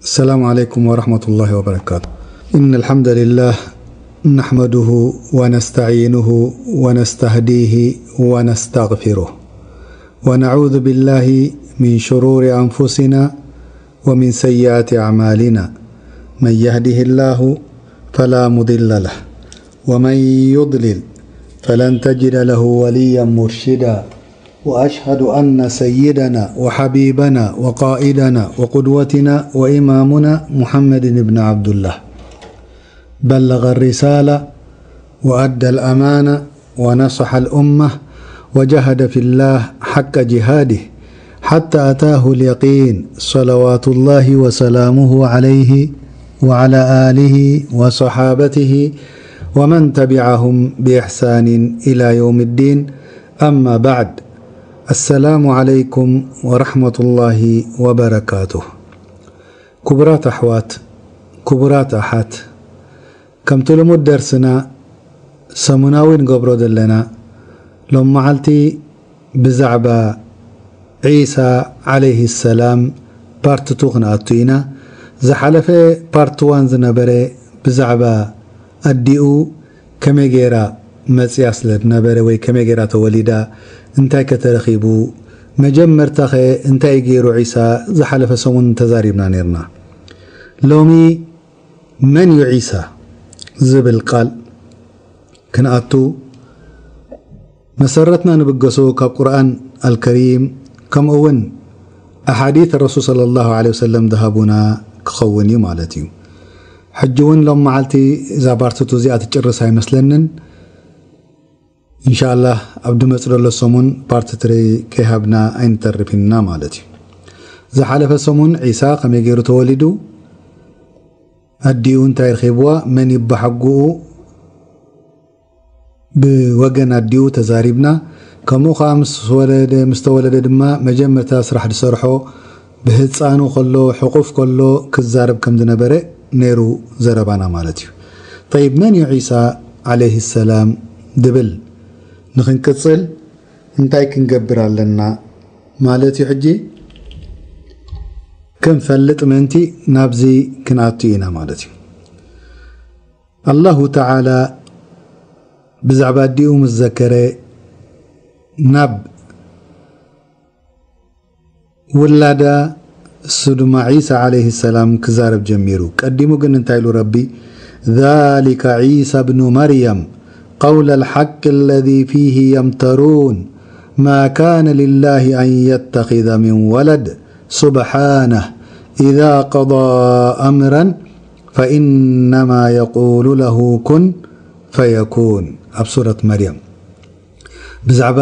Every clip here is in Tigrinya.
السلام عليكم ورحمة الله وبركاته. إن الحمد لله نحمده ونستعينه ونستهديه ونستغفره، ونعوذ بالله من شرور أنفسنا ومن سيئات أعمالنا. من يهده الله فلا مضل له، ومن يضلل فلن تجد له وليا مرشدا. وأشهد أن سيدنا وحبيبنا وقائدنا وقدوتنا وإمامنا محمد بن عبد الله بلغ الرسالة وأدى الأمانة ونصح الأمة وجاهد في الله حق جهاده حتى أتاه اليقين، صلوات الله وسلامه عليه وعلى آله وصحابته ومن تبعهم بإحسان إلى يوم الدين. أما بعد، السلام عليكم ورحمة الله وبركاته. ክቡራት ኣሕዋት፣ ክቡራት ኣሓት፣ ከምቲ ልሙድ ደርስና ሰሙናዊ ንገብሮ ዘለና፣ ሎም መዓልቲ ብዛዕባ ዒሳ ዓለይሂ ሰላም ፓርት ቱ ክንኣቱ ኢና። ዝሓለፈ ፓርት ዋን ዝነበረ ብዛዕባ ኣዲኡ ከመይ ገይራ መጽያ ስለ ዝነበረ ወይ ከመይ ገይራ ተወሊዳ፣ እንታይ ከተረኺቡ፣ መጀመርታ ኸ እንታይ ገይሩ ዒሳ ዝሓለፈ ሰሙን ተዛሪብና ነርና። ሎሚ መን እዩ ዒሳ ዝብል ቃል ክንኣቱ መሰረትና ንብገሶ ካብ ቁርኣን ኣልከሪም ከምኡ እውን ኣሓዲት ረሱል ሰለላሁ ዐለይሂ ወሰለም ዝሃቡና ክኸውን እዩ ማለት እዩ። ሕጂ እውን ሎም መዓልቲ እዛ ፓርት ቱ እዚኣ ትጭርስ ኣይመስለንን። ኢንሻላህ ኣብ ድመፅ ዘሎ ሰሙን ፓርት ትሪ ከይሃብና ኣይንተርፍ ኢና ማለት እዩ። ዝሓለፈ ሰሙን ዒሳ ከመይ ገይሩ ተወሊዱ፣ ኣዲኡ እንታይ ረኺብዋ፣ መን ይበሓጉኡ ብወገን ኣዲኡ ተዛሪብና። ከምኡ ከዓ ምስ ወለደ፣ ምስ ተወለደ ድማ መጀመርታ ስራሕ ዝሰርሖ ብህፃኑ ከሎ፣ ሕቑፍ ከሎ ክዛረብ ከም ዝነበረ ነይሩ ዘረባና ማለት እዩ። ጠይብ፣ መን እዩ ዒሳ ዓለይሂ ሰላም ድብል ንክንቅፅል እንታይ ክንገብር ኣለና ማለት እዩ? ሕጂ ክንፈልጥ ምእንቲ ናብዚ ክንኣቱ ኢና ማለት እዩ። ኣላሁ ተዓላ ብዛዕባ ኣዲኡ ምስ ዘከረ ናብ ውላዳ እሱ ድማ ዒሳ ዓለይሂ ሰላም ክዛረብ ጀሚሩ። ቀዲሙ ግን እንታይ ኢሉ ረቢ? ذلك عيسى ابن مريم قول الحق الذي فيه يمترون ما كان لله أن يتخذ من ولد سبحانه إذا قضى أمرا فإنما يقول له كن فيكون ኣብ ሱረት መርየም ብዛዕባ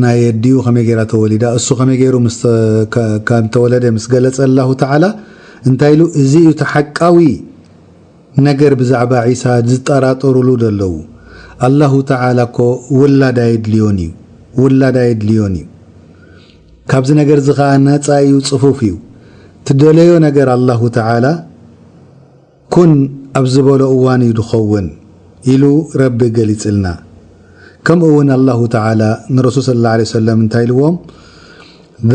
ናይ ኣዲኡ ከመይ ገይራ ተወሊዳ፣ እሱ ከመይ ገይሩ ምስ ተ-፣ ከ-፣ ከም ተወለደ ምስ ገለጸ ኣላሁ ተዓላ እንታይ ኢሉ? እዚ እዩ እቲ ሓቃዊ ነገር ብዛዕባ ዒሳ ዝጠራጠሩሉ ዘለዉ። ኣላሁ ተዓላ እኮ ውላድ ኣየድልዮን እዩ፣ ውላድ ኣየድልዮን እዩ። ካብዚ ነገር እዚ ኸዓ ነፃ እዩ፣ ጽፉፍ እዩ። ትደለዮ ነገር ኣላሁ ተዓላ ኩን ኣብ ዝበሎ እዋን እዩ ዝኸውን ኢሉ ረቢ ገሊጽልና። ከምኡ እውን ኣላሁ ተዓላ ንረሱል ሰለላሁ ዐለይሂ ወሰለም እንታይ ኢልዎም?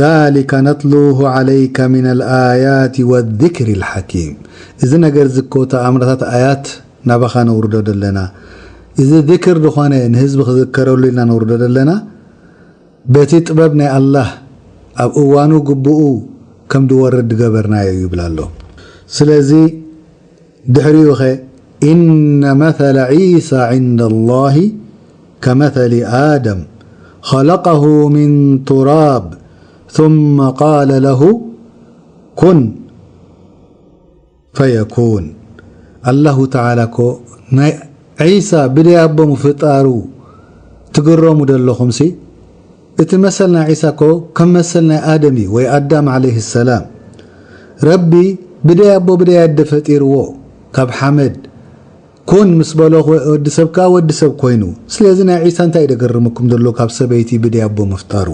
ذلك نتلوه عليك من الآيات والذكر الحكيم። እዚ ነገር እዚ እኮ ተኣምራታት ኣያት ናባኻ ነውርዶ ዘለና። እዚ ذكر ዝኾነ ንህዝቢ ክዝከረሉ ኢልና ነውርዶ ዘለና። በቲ ጥበብ ናይ ኣላህ ኣብ እዋኑ ግቡኡ ከም ዝወርድ ዝገበርናዮ ይብል ኣሎ። ስለዚ ድሕሪኡ ኸ إن مثل عيسى عند الله كمثل آدم خلقه من تراب ثم قال له كن فيكون። ኣላሁ ተዓላ እኮ ናይ ዒሳ ብደይ ኣቦ ምፍጣሩ ትግረሙ ደለኹምሲ፣ እቲ መሰል ናይ ዒሳ እኮ ከም መሰል ናይ ኣደም እዩ፣ ወይ ኣዳም ዓለይሂ ሰላም። ረቢ ብደይ ኣቦ ብደይ ኣደ ፈጢርዎ ካብ ሓመድ። ኩን ምስ በሎ ወዲ ሰብ ከኣ ወዲ ሰብ ኮይኑ። ስለዚ ናይ ዒሳ እንታይ እዩ ደገርመኩም ዘሎ ካብ ሰበይቲ ብደይ ኣቦ ምፍጣሩ?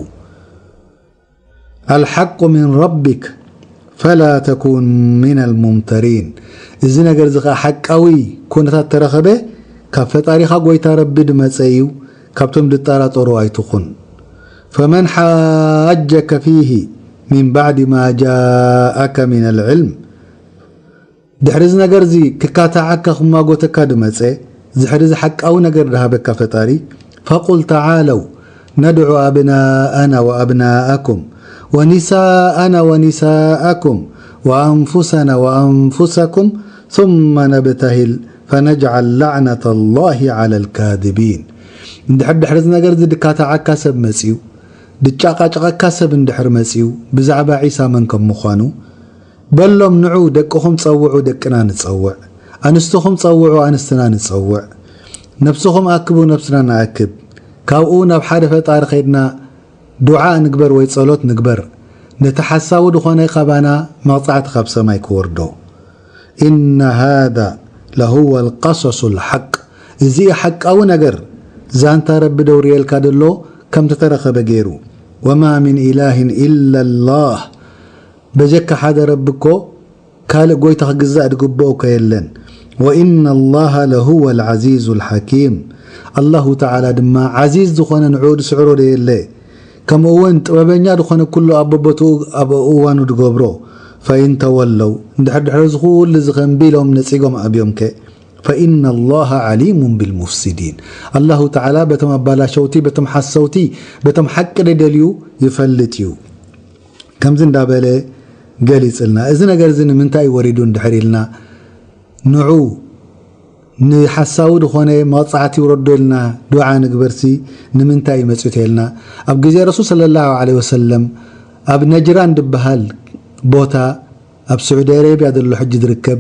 الحق من ربك فلا تكن من الممترين። እዚ ነገር እዚ ኸዓ ሓቃዊ ኩነታት ተረኸበ፣ ካብ ፈጣሪኻ ጎይታ ረቢ ድመጸ እዩ፣ ካብቶም ድጠራጠሩ ኣይትኹን። فمن حاجك فيه من بعد ما جاءك من العلم ድሕሪ እዚ ነገር እዚ ክካታዓካ ክማጎተካ ድመጸ፣ ድሕሪ እዚ ሓቃዊ ነገር ድሃበካ ፈጣሪ፣ فقل تعالوا ندع أبناءنا وأبناءكم ونساءنا ونساءكم وأنفسنا وأنفسكم ثم نبتهل فنجعل لعنة الله على الكاذبين። እንድሕር ድሕሪ እዚ ነገር እዚ ድካታዓካ ሰብ መጽዩ፣ ድጫቃጨቐካ ሰብ እንድሕር መጽዩ፣ ብዛዕባ ዒሳ መን ከም ምዃኑ፣ በሎም፣ ንዑ ደቅኹም ጸውዑ፣ ደቅና ንጸውዕ፣ ኣንስትኹም ጸውዑ፣ ኣንስትና ንጸውዕ፣ ነብስኹም ኣክቡ፣ ነብስና ንኣክብ። ካብኡ ናብ ሓደ ፈጣሪ ኸይድና ዱዓ ንግበር ወይ ጸሎት ንግበር፣ ነቲ ሓሳዊ ዝኾነ ካባና መቕጻዕቲ ካብ ሰማይ ክወርዶ። إن هذا لهو القصص الحق። እዚ ሓቃዊ ነገር፣ ዛንታ ረቢ ደውርየልካ ደሎ ከም ተተረኸበ ገይሩ። وما من إله إلا الله። በጀካ ሓደ ረቢ እኮ ካልእ ጎይታ ክግዛእ ድግብኦ እኮ የለን። وإن الله لهو العزيز الحكيم። ኣላሁ ተዓላ ድማ ዓዚዝ ዝኾነ ንዕኡ ድስዕሮ ደየለ። ከምኡ እውን ጥበበኛ ዝኾነ ኩሉ ኣብ በቦትኡ ኣብ እዋኑ ድገብሮ። فإن تولوا። እንድሕር ድሕሪ እዚ ኩሉ እዚ ከንቢሎም ነጺጎም ኣብዮምከ። فإن الله عليم بالمفسدين። ኣላሁ ተዓላ በቶም ኣባላሸውቲ፣ በቶም ሓሰውቲ፣ በቶም ሓቂ ደደልዩ ይፈልጥ እዩ። ከምዚ እንዳበለ ገሊጽልና። እዚ ነገር እዚ ንምንታይ እዩ ወሪዱ እንድሕር ኢልና፣ ንዑ ንሓሳዊ ዝኾነ መቕጻዕቲ ይውረዶ ኢልና ዱዓ ንግበርሲ ንምንታይ እዩ መጺኡ ተይልና፣ ኣብ ግዜ ረሱል ሰለላሁ ዐለይሂ ወሰለም ኣብ ነጅራን ድበሃል ቦታ ኣብ ስዑዲ ኣረብያ ዘሎ ሕጂ ዝርከብ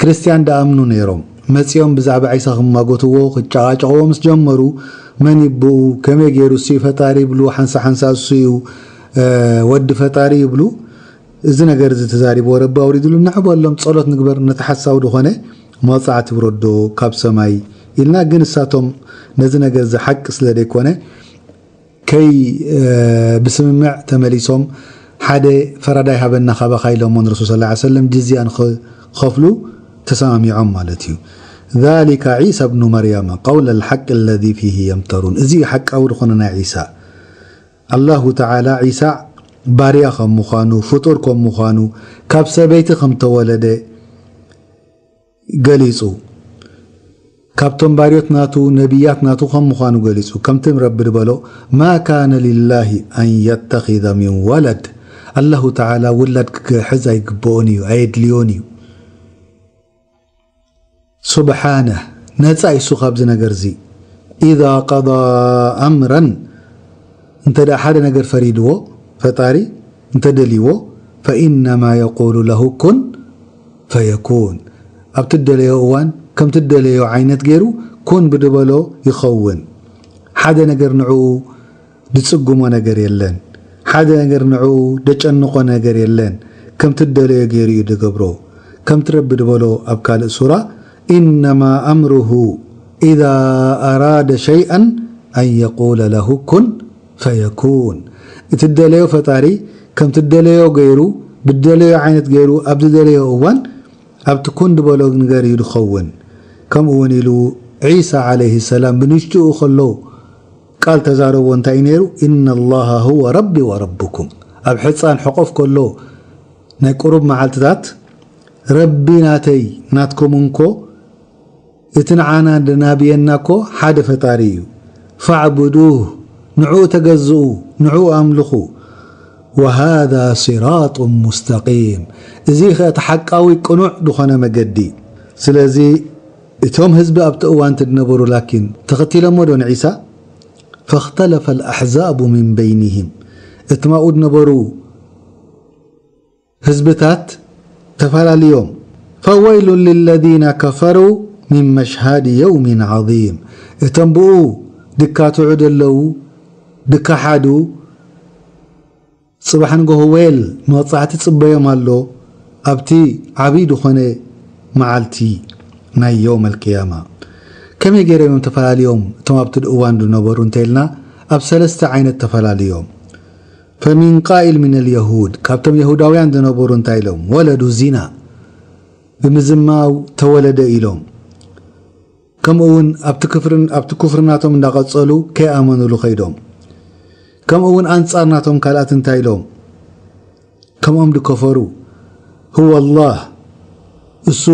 ክርስትያን ደኣምኑ ነይሮም። መጺኦም ብዛዕባ ዒሳ ክማጎትዎ፣ ክጨቓጨቕዎ ምስ ጀመሩ፣ መን ይብኡ፣ ከመይ ገይሩ እሱ እዩ ፈጣሪ ይብሉ፣ ሓንሳ ሓንሳ እሱ እዩ፣ እ፣ ወዲ ፈጣሪ ይብሉ። እዚ ነገር እዚ ተዛሪብዎ ረቢ ኣውሪድሉ፣ ንዕ በሎም፣ ጸሎት ንግበር፣ ነቲ ሓሳዊ ዝኾነ መቕጻዕቲ ውረዶ ካብ ሰማይ ኢልና። ግን እሳቶም ነዚ ነገር እዚ ሓቂ ስለ ዘይኮነ፣ ከይ፣ እ፣ ብስምምዕ ተመሊሶም፣ ሓደ ፈራዳይ ሃበና ካባኻ ኢሎሞ ንረሱል ሰለላሁ ዐለይሂ ወሰለም ጅዝያ ንኽኸፍሉ ተሰማሚዖም ማለት እዩ። ذلك عيسى ابن مريم قول الحق الذي فيه يمترون። እዚ እዩ ሓቃዊ ዝኾነ ናይ ዒሳ። ኣላሁ ተዓላ ዒሳ ባርያ ከም ምዃኑ፣ ፍጡር ከም ምዃኑ፣ ካብ ሰበይቲ ከም ተወለደ ገሊጹ። ካብቶም ባርዮት ናቱ፣ ነቢያት ናቱ ከም ምዃኑ ገሊጹ። ከምቲ ረቢ ዝበሎ፣ ما كان لله أن يتخذ من ولد። ኣላሁ ተዓላ ውላድ ክሕዝ ኣይግብኦን እዩ፣ ኣየድልዮን እዩ። ሱብሓነ፣ ነጻ እዩ እሱ ካብዚ ነገር እዚ። إذا قضى أمرا، እንተ ደኣ ሓደ ነገር ፈሪድዎ፣ ፈጣሪ እንተ ደልይዎ፣ فإنما يقول له كن فيكون። ኣብቲ ደለዮ እዋን፣ ከምቲ ደለዮ ዓይነት ገይሩ፣ ኩን ብድበሎ ይኸውን። ሓደ ነገር ንዕኡ ድጽግሞ ነገር የለን። ሓደ ነገር ንዕኡ ደጨንቆ ነገር የለን። ከምቲ ደለዮ ገይሩ እዩ ድገብሮ። ከምቲ ረቢ ድበሎ ኣብ ካልእ ሱራ፣ إنما أمره إذا أراد شيئا أن يقول له كن فيكون። እቲ ደለዮ ፈጣሪ ከምቲ ደለዮ ገይሩ፣ ብደለዮ ዓይነት ገይሩ፣ ኣብ ዝደለዮ እዋን፣ ኣብቲ ኩን ድበሎ ነገር እዩ ድኸውን። ከምኡ እውን ኢሉ ዒሳ ዓለይሂ ሰላም ብንሽትኡ ከሎ ቃል ተዛረቦ እንታይ እዩ ነይሩ? إن الله هو ربي وربكم። ኣብ ሕፃን ሕቆፍ ከሎ ናይ ቁሩብ መዓልትታት ረቢ ናተይ ናትኩም እንኮ እቲ ንዓና ድናብየና እኮ ሓደ ፈጣሪ እዩ። فاعبدوه፣ ንዕኡ ተገዝኡ፣ ንዕኡ ኣምልኹ። وهذا صراط مستقيم፣ እዚ ኸ እቲ ሓቃዊ ቅኑዕ ዝኾነ መገዲ። ስለዚ እቶም ህዝቢ ኣብቲ እዋን እቲ ድነበሩ ላኪን ተኸቲሎሞ ዶ ንዒሳ? فاختلف الأحزاب من بينهم፣ እቲ ማኡ ድነበሩ ህዝብታት ተፈላለዮም። فويل للذين كفروا من مشهد يوم عظيم، እቶም ብኡ ድካትዑ ደለዉ፣ ድካሓዱ፣ ጽባሕ ንጎሆ ወየል መቕጻዕቲ ጽበዮም ኣሎ፣ ኣብቲ ዓብዪ ዝኾነ መዓልቲ ናይ የውመል ቅያማ። ከመይ ገይሮም እዮም ተፈላለዮም እቶም ኣብቲ እዋን ዝነበሩ እንተኢልና፣ ኣብ ሰለስተ ዓይነት ተፈላለዮም። فمن قائل من اليهود، ካብቶም የሁዳውያን ዝነበሩ እንታይ ኢሎም? ወለዱ ዚና፣ ብምዝማው ተወለደ ኢሎም። ከምኡ እውን ኣብቲ ክፍርን-፣ ኣብቲ ኩፍሪ ናቶም እንዳቐጸሉ ከይኣመኑሉ ከይዶም። ከምኡ እውን ኣንጻር ናቶም ካልኣት እንታይ ኢሎም? ከምኦም ድከፈሩ። هو الله እሱ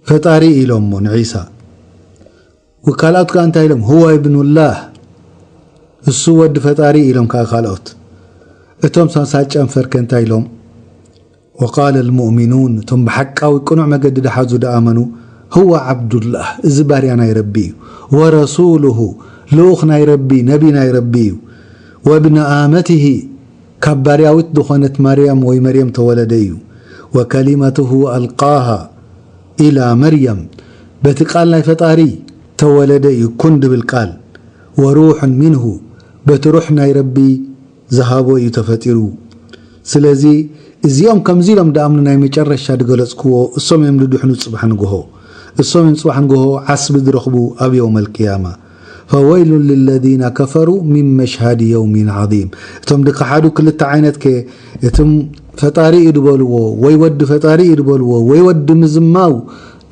ፈጣሪ ኢሎሞ ንዒሳ። ወካልኦት ከኣ እንታይ ኢሎም? هو ابن الله፣ እሱ ወዲ ፈጣሪ ኢሎም ከኣ ካልኦት። እቶም ሳልሳይ ጨንፈር ከ እንታይ ኢሎም? وقال المؤمنون، እቶም ብሓቃዊ ቅኑዕ መገዲ ድሓዙ ድኣመኑ، هو عبد الله، እዚ ባርያ ናይ ረቢ እዩ። ورسوله، ልኡኽ ናይ ረቢ፣ ነቢ ናይ ረቢ እዩ። وابن أمته، ካብ ባርያዊት ዝኾነት ማርያም ወይ መርየም ተወለደ እዩ። وكلمته ألقاها إلى مريم، በቲ ቃል ናይ ፈጣሪ ተወለደ እዩ፣ ኩን ድብል ቃል። وروح منه، በቲ ሩሕ ናይ ረቢ ዝሃቦ እዩ ተፈጢሩ። ስለዚ እዚኦም ከምዚ ኢሎም ድኣምኑ ናይ መጨረሻ ድገለጽክዎ፣ እሶም እዮም ድድሕኑ ጽባሕ ንግሆ። እሶም እዮም ጽባሕ ንግሆ ዓስቢ ድረኽቡ ኣብ የውመል ቅያማ። فويل للذين كفروا من مشهد يوم عظيم። እቶም ድከሓዱ ክልተ ዓይነት ከ፣ እቶም ፈጣሪ እዩ ድበልዎ ወይ ወዲ ፈጣሪ እዩ ድበልዎ ወይ ወዲ ምዝማው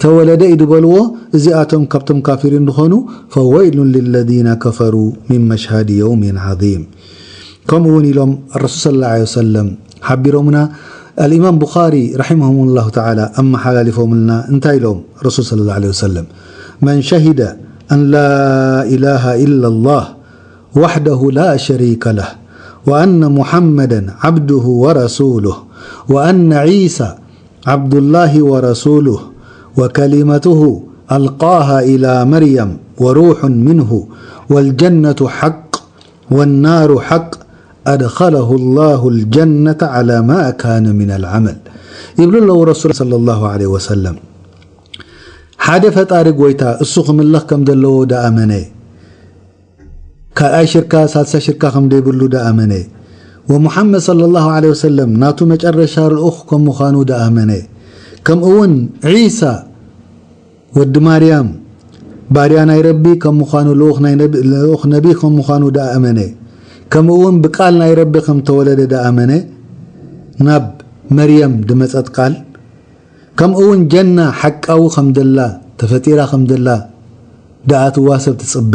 ተወለደ እዩ ድበልዎ፣ እዚኣቶም ካብቶም ካፊሪን ድኾኑ፣ فويل للذين كفروا من مشهد يوم عظيم። ከምኡ እውን ኢሎም ረሱል ሰለላሁ ዐለይሂ ወሰለም ሓቢሮምና። ኣልኢማም ቡኻሪ ረሒመሁሙላሁ ተዓላ ኣመሓላሊፎምልና እንታይ ኢሎም ረሱል ሰለላሁ ዐለይሂ ወሰለም? من شهد أن لا إله إلا الله وحده لا شريك له وأن محمدا عبده ورسوله وأن عيسى عبد الله ورسوله وكلمته ألقاها إلى مريم وروح منه والجنة حق والنار حق أدخله الله الجنة على ما كان من العمل ይብሉ ኣለዉ ረሱል ሰለላሁ ዐለይሂ ወሰለም። ሓደ ፈጣሪ ጎይታ እሱ ክምለኽ ከም ዘለዎ ደኣመነ፣ ካልኣይ ሽርካ ሳልሳይ ሽርካ ከም ደይብሉ ደኣመነ፣ ወሙሓመድ ሰለላሁ ዐለይሂ ወሰለም ናቱ መጨረሻ ልኡኽ ከም ምዃኑ ደኣመነ፣ ከምኡ እውን ዒሳ ወዲ ማርያም ባርያ ናይ ረቢ ከም ምዃኑ፣ ልኡኽ ናይ ነቢ፣ ልኡኽ ነቢ ከም ምዃኑ ደኣመነ፣ ከምኡ እውን ብቃል ናይ ረቢ ከም ተወለደ ደኣመነ፣ ናብ መርየም ድመጸት ቃል፣ ከምኡ እውን ጀና ሓቃዊ ከም ደላ፣ ተፈጢራ ከም ደላ ደኣትዋ ሰብ ትጽበ፣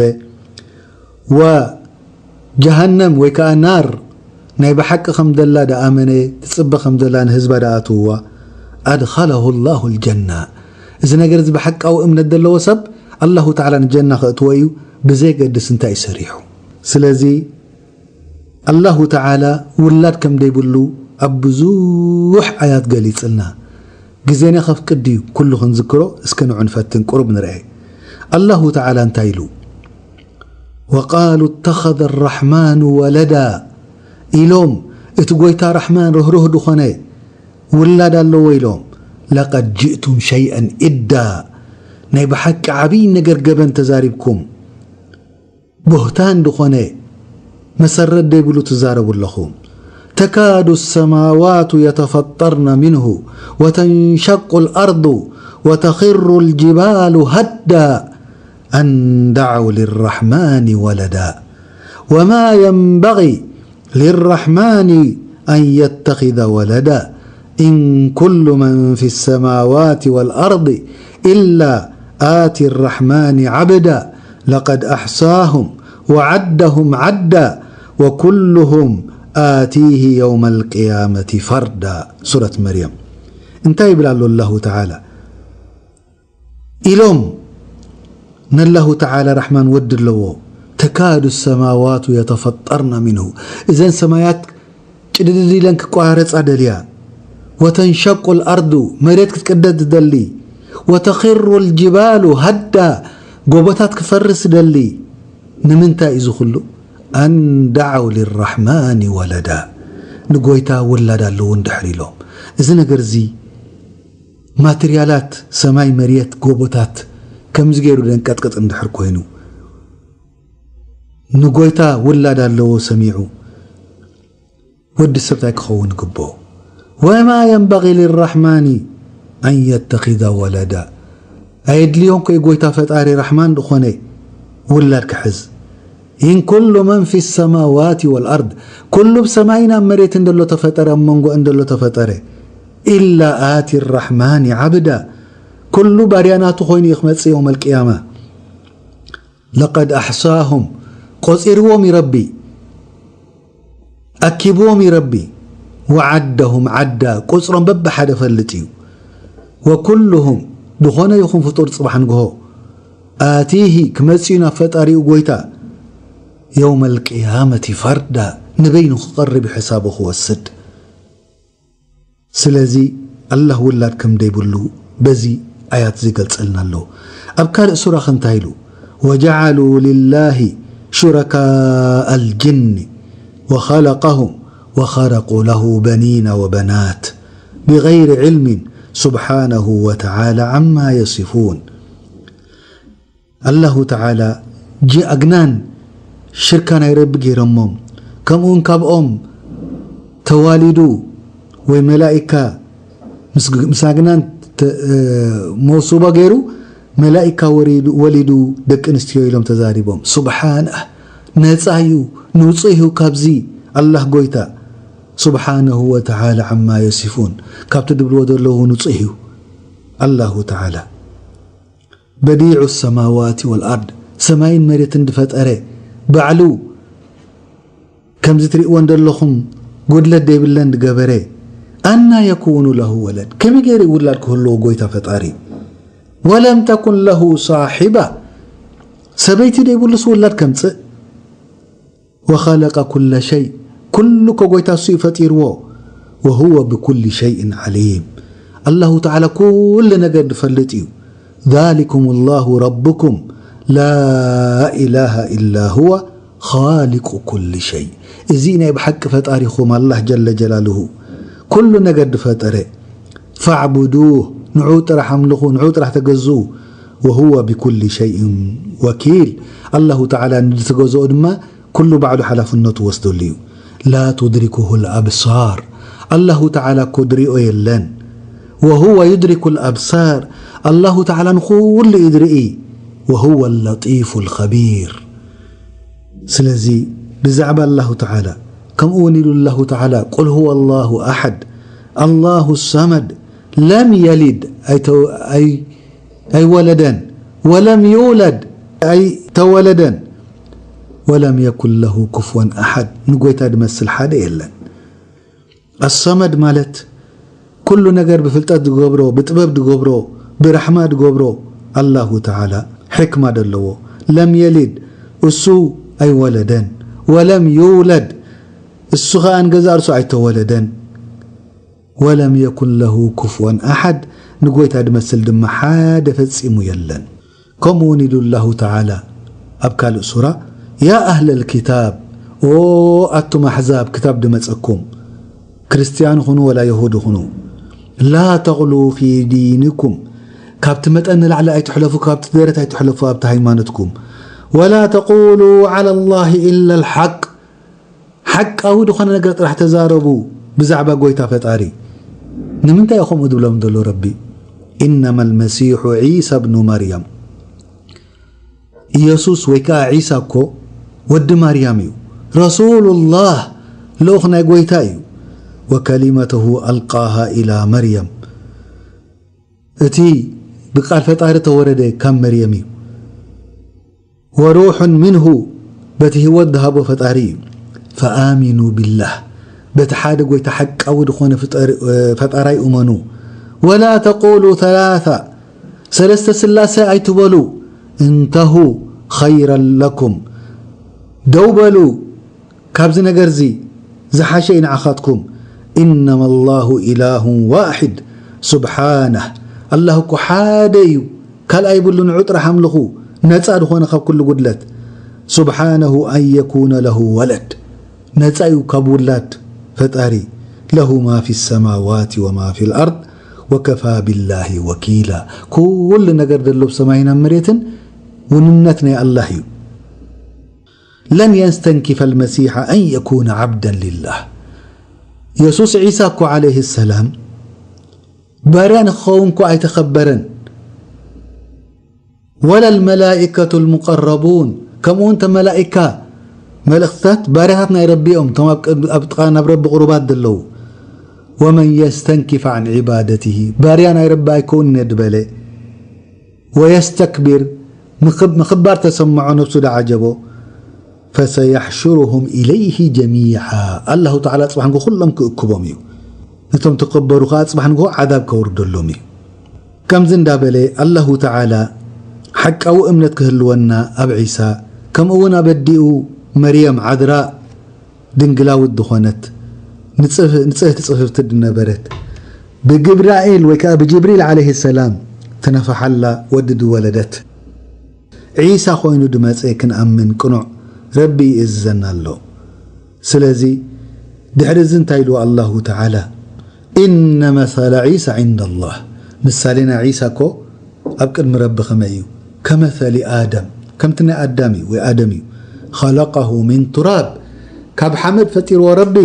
ወጀሃነም ወይ ከኣ ናር ናይ ብሓቂ ከም ደላ ደኣመነ ትጽበ ከም ደላ ንህዝባ ደኣትዋ፣ ኣድኸለሁ ላሁ ልጀና። እዚ ነገር እዚ ብሓቃዊ እምነት ዘለዎ ሰብ ኣላሁ ተዓላ ንጀና ከእትዎ እዩ፣ ብዘየገድስ እንታይ እዩ ሰሪሑ። ስለዚ ኣላሁ ተዓላ ውላድ ከም ደይብሉ ኣብ ብዙሕ ኣያት ገሊጽልና። ግዜና ከፍቅድ ድዩ ኩሉ ክንዝክሮ? እስከ ንዑ ንፈትን፣ ቁሩብ ንርአ። ኣላሁ ተዓላ እንታይ ኢሉ? ወቃሉ እተኸዘ ራሕማኑ ወለዳ ኢሎም፣ እቲ ጎይታ ራሕማን ርህሩህ ድኾነ ውላድ ኣለዎ ኢሎም። ለቀድ ጅእቱም ሸይአን ኢዳ፣ ናይ ብሓቂ ዓብዪ ነገር ገበን ተዛሪብኩም። ቡህታን ዝኾነ መሰረት ደይብሉ ትዛረቡ ኣለኹም። ተካዱ ሰማዋቱ የተፈጠርነ ምንሁ ወተንሸቁ ልኣርዱ ወተኽሩ ልጅባሉ ሃዳ ኣን ደዓው ልራሕማኒ ወለዳ ወማ የንበጊ ልራሕማኒ ኣን የተኺዘ ወለዳ። إن كل من في السماوات والأرض إلا آتي الرحمن عبدا لقد أحصاهم وعدهم عدا وكلهم آتيه يوم القيامة فردا. ሱረት መርየም እንታይ ይብል ኣሎ ኣላሁ ተዓላ? ኢሎም ነላሁ ተዓላ ራሕማን ወዲ ኣለዎ። ተካዱ ሰማዋቱ የተፈጠርና ሚንሁ፣ እዘን ሰማያት ጭድድድ ኢለን ክቆራረጻ ደልያ። ወተንሸቁ ልኣርዱ፣ መሬት ክትቅደድ ትደሊ። ወተኺሩ ልጅባሉ ሃዳ፣ ጎቦታት ክፈርስ ደሊ። ንምንታይ እዚ ኩሉ? ኣን ደዓው ልራሕማኒ ወለዳ፣ ንጎይታ ውላድ ኣለዎ እንድሕር ኢሎም። እዚ ነገር እዚ ማትርያላት ሰማይ መሬት ጎቦታት ከምዚ ገይሩ ደንቀጥቅጥ እንድሕር ኮይኑ፣ ንጎይታ ውላድ ኣለዎ ሰሚዑ፣ ወዲ ሰብ እንታይ ክኸውን ይግብኦ? ወማ የንበጊ ልራሕማኒ ኣን የተኺዘ ወለዳ። ኣየድልዮን ኮይ ጎይታ ፈጣሪ ራሕማን ዝኾነ ውላድ ክሕዝ። ኢን ኩሉ መን ፊ ሰማዋት ወልኣርድ፣ ኩሉ ብሰማይን ኣብ መሬትን ደሎ ተፈጠረ፣ ኣብ መንጎ እንደሎ ተፈጠረ፣ ኢላ ኣቲ ራሕማኒ ዓብዳ፣ ኩሉ ባርያ ናቱ ኮይኑ እዩ ክመጽእ የውመል ቅያማ። ለቀድ ኣሕሳሁም፣ ቆጺርዎም እዩ ረቢ፣ ኣኪብዎም እዩ ረቢ። ወዓደሁም ዓዳ፣ ቁጽሮም በብሓደ ፈልጥ እዩ። ወኩሉሁም፣ ዝኾነ ይኹን ፍጡር ጽባሕ ንግሆ፣ ኣቲሂ፣ ክመጽእ እዩ ናብ ፈጣሪኡ ጎይታ፣ የውመል ቅያመቲ ፈርዳ፣ ንበይኑ ክቐርብ እዩ ሕሳቡ ክወስድ። ስለዚ ኣላህ ውላድ ከም ደይብሉ በዚ ኣያት እዚ ይገልጸልና ኣሎ። ኣብ ካልእ ሱራ ከ እንታይ ኢሉ? ወጀዓሉ ሊላሂ ሹረካአ ኣልጅኒ ወኸለቀሁም ወኸረቁ ለሁ በኒነ ወበናት ቢገይሪ ዒልሚን ሱብሓነሁ ወተዓላ ዓማ የሲፉን። ኣላሁ ተዓላ ጂ-፣ ኣግናን ሽርካ ናይ ረቢ ገይሮሞም፣ ከምኡውን ካብኦም ተዋሊዱ ወይ መላኢካ ምስ ግ-፣ ምስ ኣግናን ተ-፣ እ፣ መውሱባ ገይሩ መላኢካ ወሪዱ፣ ወሊዱ ደቂ ኣንስትዮ ኢሎም ተዛሪቦም። ሱብሓነህ፣ ነጻ እዩ፣ ንጹህ እዩ ካብዚ። ኣላህ ጎይታ ሱብሓነሁ ወተዓላ ዓማ የሲፉን፣ ካብቲ ድብልዎ ዘለዉ ንጹህ እዩ ኣላሁ ተዓላ። በዲዑ ሰማዋት ወልኣርድ፣ ሰማይን መሬትን ዝፈጠረ ባዕሉ፣ ከምዚ ትርእይዎ እንደለኹም ጉድለት ዘይብለን ዝገበረ፣ ኣና የኩኑ ለሁ ወለድ፣ ከመይ ገይሩ ውላድ ክህልዎ ጎይታ ፈጣሪ? ወለም ተኩን ለሁ ሳሒባ፣ ሰበይቲ ዘይብሉስ ውላድ ከምጽእ? ወኸለቀ ኩለ ሸይ፣ ኩሉ እኮ ጎይታ እሱ እዩ ፈጢርዎ። ወሁወ ብኩሊ ሸይእን ዓሊም፣ ኣላሁ ተዓላ ኩሉ ነገር ዝፈልጥ እዩ። ዛሊኩም ላሁ ረብኩም ላ ኢላሃ ኢላ ሁወ ኻሊቁ ኩሊ ሸይ፣ እዚ ናይ ብሓቂ ፈጣሪኹም ኣላህ ጀለ ጀላልሁ፣ ኩሉ ነገር ዝፈጠረ። ፈዕቡዱህ፣ ንዑ ጥራሕ ኣምልኹ፣ ንዑ ጥራሕ ተገዝኡ። ወሁወ ብኩሊ ሸይእን ወኪል፣ ኣላሁ ተዓላ ንዝተገዝኦ ድማ ኩሉ ባዕሉ ሓላፍነቱ ወስደሉ እዩ። ላ ቱድሪኩሁ ልኣብሳር፣ ኣላሁ ተዓላ እኮ ድሪኦ የለን። ወሁወ ዩድሪኩ ልኣብሳር፣ ኣላሁ ተዓላ ንኹሉ እዩ ድርኢ። ወሁወ ለጢፉ ልኸቢር። ስለዚ ብዛዕባ ኣላሁ ተዓላ ከምኡ እውን ኢሉ ኣላሁ ተዓላ፣ ቁል ሁወ ኣላሁ ኣሐድ፣ ኣላሁ ሰመድ፣ ለም የሊድ፣ ኣይተ-፣ ኣይ-፣ ኣይወለደን፣ ወለም ይውለድ፣ ኣይተወለደን፣ ወለም የኩን ለሁ ኩፍወን ኣሓድ፣ ንጎይታ ድመስል ሓደ የለን። ኣሰመድ ማለት ኩሉ ነገር ብፍልጠት ዝገብሮ፣ ብጥበብ ዝገብሮ፣ ብራሕማ ዝገብሮ ኣላሁ ተዓላ ሕክማ ዘለዎ። ለም የሊድ፣ እሱ ኣይወለደን፣ ወለም ይውለድ፣ እሱ ኸኣ ንገዛእ ርእሱ ኣይተወለደን። ወለም የኩን ለሁ ኩፍወን ኣሓድ፣ ንጎይታ ድመስል ድማ ሓደ ፈጺሙ የለን። ከምኡ እውን ኢሉ ኣላሁ ተዓላ ኣብ ካልእ ሱራ፣ ያ ኣህለል ኪታብ፣ ኦ ኣቱም ኣሕዛብ ክታብ ድመጸኩም፣ ክርስትያን ኹኑ ወላ የሁድ ኹኑ፣ ላ ተግሉ ፊ ዲንኩም፣ ካብቲ መጠን ንላዕሊ ኣይትሕለፉ፣ ካብቲ ደረት ኣይትሕለፉ ኣብቲ ሃይማኖትኩም። ወላ ተቁሉ ዓላ ላሂ ኢላ ልሓቅ፣ ሓቃዊ ዝኾነ ነገር ጥራሕ ተዛረቡ ብዛዕባ ጎይታ ፈጣሪ። ንምንታይ እዩ ከምኡ ዝብሎም ዘሎ ረቢ? ኢነማ ልመሲሑ ዒሳ ብኑ መርያም፣ ኢየሱስ ወይ ከዓ ዒሳ እኮ ወዲ ማርያም እዩ። ረሱሉላህ፣ ልኡኽ ናይ ጎይታ እዩ። ወከሊመተሁ ኣልቃሃ ኢላ መርያም፣ እቲ ብቃል ፈጣሪ ተወረደ ካብ መርየም እዩ። ወሩሑን ሚንሁ፣ በቲ ህይወት ዝሃቦ ፈጣሪ እዩ። ፈኣሚኑ ቢላህ፣ በቲ ሓደ ጎይታ ሓቃዊ ዝኾነ ፍጠር-፣ ፈጣራይ እመኑ። ወላ ተቁሉ ተላታ፣ ሰለስተ ስላሴ ኣይትበሉ። እንተሁ ኸይረን ለኩም፣ ደው በሉ፣ ካብዚ ነገር እዚ ዝሓሸ እዩ ንዓኻትኩም። ኢነማ ላሁ ኢላሁን ዋሒድ፣ ሱብሓነህ፣ ኣላህ እኮ ሓደ እዩ፣ ካልኣይ የብሉን፣ ንዑ ጥራሕ ኣምልኹ፣ ነጻ ዝኾነ ካብ ኩሉ ጉድለት። ሱብሓነሁ ኣን የኩነ ለሁ ወለድ፣ ነጻ እዩ ካብ ውላድ ፈጣሪ። ለሁ ማ ፊ ሰማዋት ወማ ፊ ልኣርድ ወከፋ ቢላሂ ወኪላ፣ ኩሉ ነገር ዘሎ ብሰማይን ኣብ መሬትን ውንነት ናይ ኣላህ እዩ። ለን የስተንኪፈ ልመሲሐ ኣን የኩነ ዓብደን ሊላህ። የሱስ ዒሳ እኮ ዓለይሂ ሰላም ባርያ ንክኸውን እኮ ኣይተኸበረን። ወላ ልመላኢከቱ ልሙቀረቡን፣ ከምኡ እውን እቶም መላኢካ፣ መለእኽትታት ባርያታት ናይ ረቢ እዮም፣ እቶም ኣብ ቅድ-፣ ኣብ ጥቓ ናብ ረቢ ቅሩባት ዘለዉ። ወመን የስተንኪፍ ዓን ዒባደትሂ፣ ባርያ ናይ ረቢ ኣይከውን እየ ዝበለ፣ ወየስተክቢር፣ ምኽብ-፣ ምኽባር ተሰምዖ፣ ነብሱ ደዓጀቦ፣ ፈሰየሕሹሩሁም ኢለይሂ ጀሚዓ፣ ኣላሁ ተዓላ ጽባሕ ንግሆ ኩሎም ክእክቦም እዩ። ነቶም ተከበሩ ከኣ ጽባሕ ንግሆ ዓዛብ ከውርደሎም እዩ። ከምዚ እንዳበለ ኣላሁ ተዓላ ሓቃዊ እምነት ክህልወና ኣብ ዒሳ፣ ከምኡ እውን ኣብ ኣዲኡ መርየም ዓድራእ ድንግላዊት ዝኾነት ንጽህ-፣ ንጽህቲ ጽፍፍቲ ዝነበረት ብግብራኤል ወይ ከዓ ብጅብሪል ዓለይሂ ሰላም ተነፈሓላ ወዲ ዝወለደት ዒሳ ኮይኑ ድመጸ ክንኣምን ቅኑዕ ረቢ ይእዝዘና ኣሎ። ስለዚ ድሕሪ እዚ እንታይ ኢሉ ኣላሁ ተዓላ? "ኢነ መሰለ ዒሳ ዒንደ ላህ"፣ ምሳሌ ናይ ዒሳ እኮ ኣብ ቅድሚ ረቢ ከመይ እዩ? "ከመሰሊ ኣደም"፣ ከምቲ ናይ ኣዳም እዩ ወይ ኣደም እዩ። "ኸለቀሁ ሚን ቱራብ"፣ ካብ ሓመድ ፈጢርዎ ረቢ።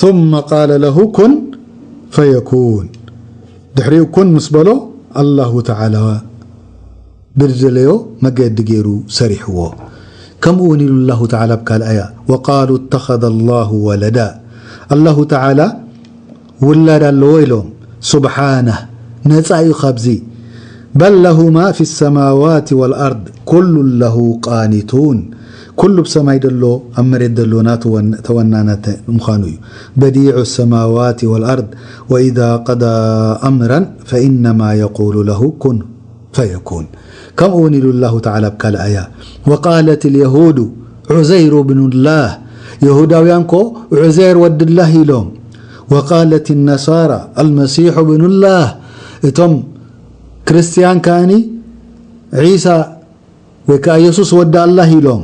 "ثم قال له كن فيكون"፣ ድሕሪኡ ኩን ምስ በሎ ኣላሁ ተዓላ ብዝደለዮ መገዲ ገይሩ ሰሪሕዎ። ከምኡ እውን ኢሉ ኣላሁ ተዓላ ኣብ ካልእ ኣያ፣ "ወቃሉ እተኸዘ ላሁ ወለዳ"፣ ኣላሁ ተዓላ ውላድ ኣለዎ ኢሎም። ሱብሓነህ፣ ነጻ እዩ ካብዚ። በል ለሁ ማ ፊ ሰማዋት ወልኣርድ ኩሉን ለሁ ቃኒቱን፣ ኩሉ ብሰማይ ደሎ ኣብ መሬት ደሎ ናቱ ወን-፣ ተወናነተ ምዃኑ እዩ። በዲዑ ሰማዋት ወልኣርድ ወኢዛ ቀዳ ኣምራን ፈኢነማ የቁሉ ለሁ ኩን ፈየኩን። ከምኡ እውን ኢሉ ኣላሁ ተዓላ ኣብ ካልእ ኣያ፣ "ወቃለት ልየሁዱ ዑዘይሩ ብኑላህ"፣ የሁዳውያን ኮ ዑዘይር ወድላህ ኢሎም። "ወቃለት ነሳራ ኣልመሲሑ ብኑላህ"፣ እቶም ክርስትያን ከኣኒ ዒሳ ወይ ከዓ የሱስ ወዲ ኣላህ ኢሎም።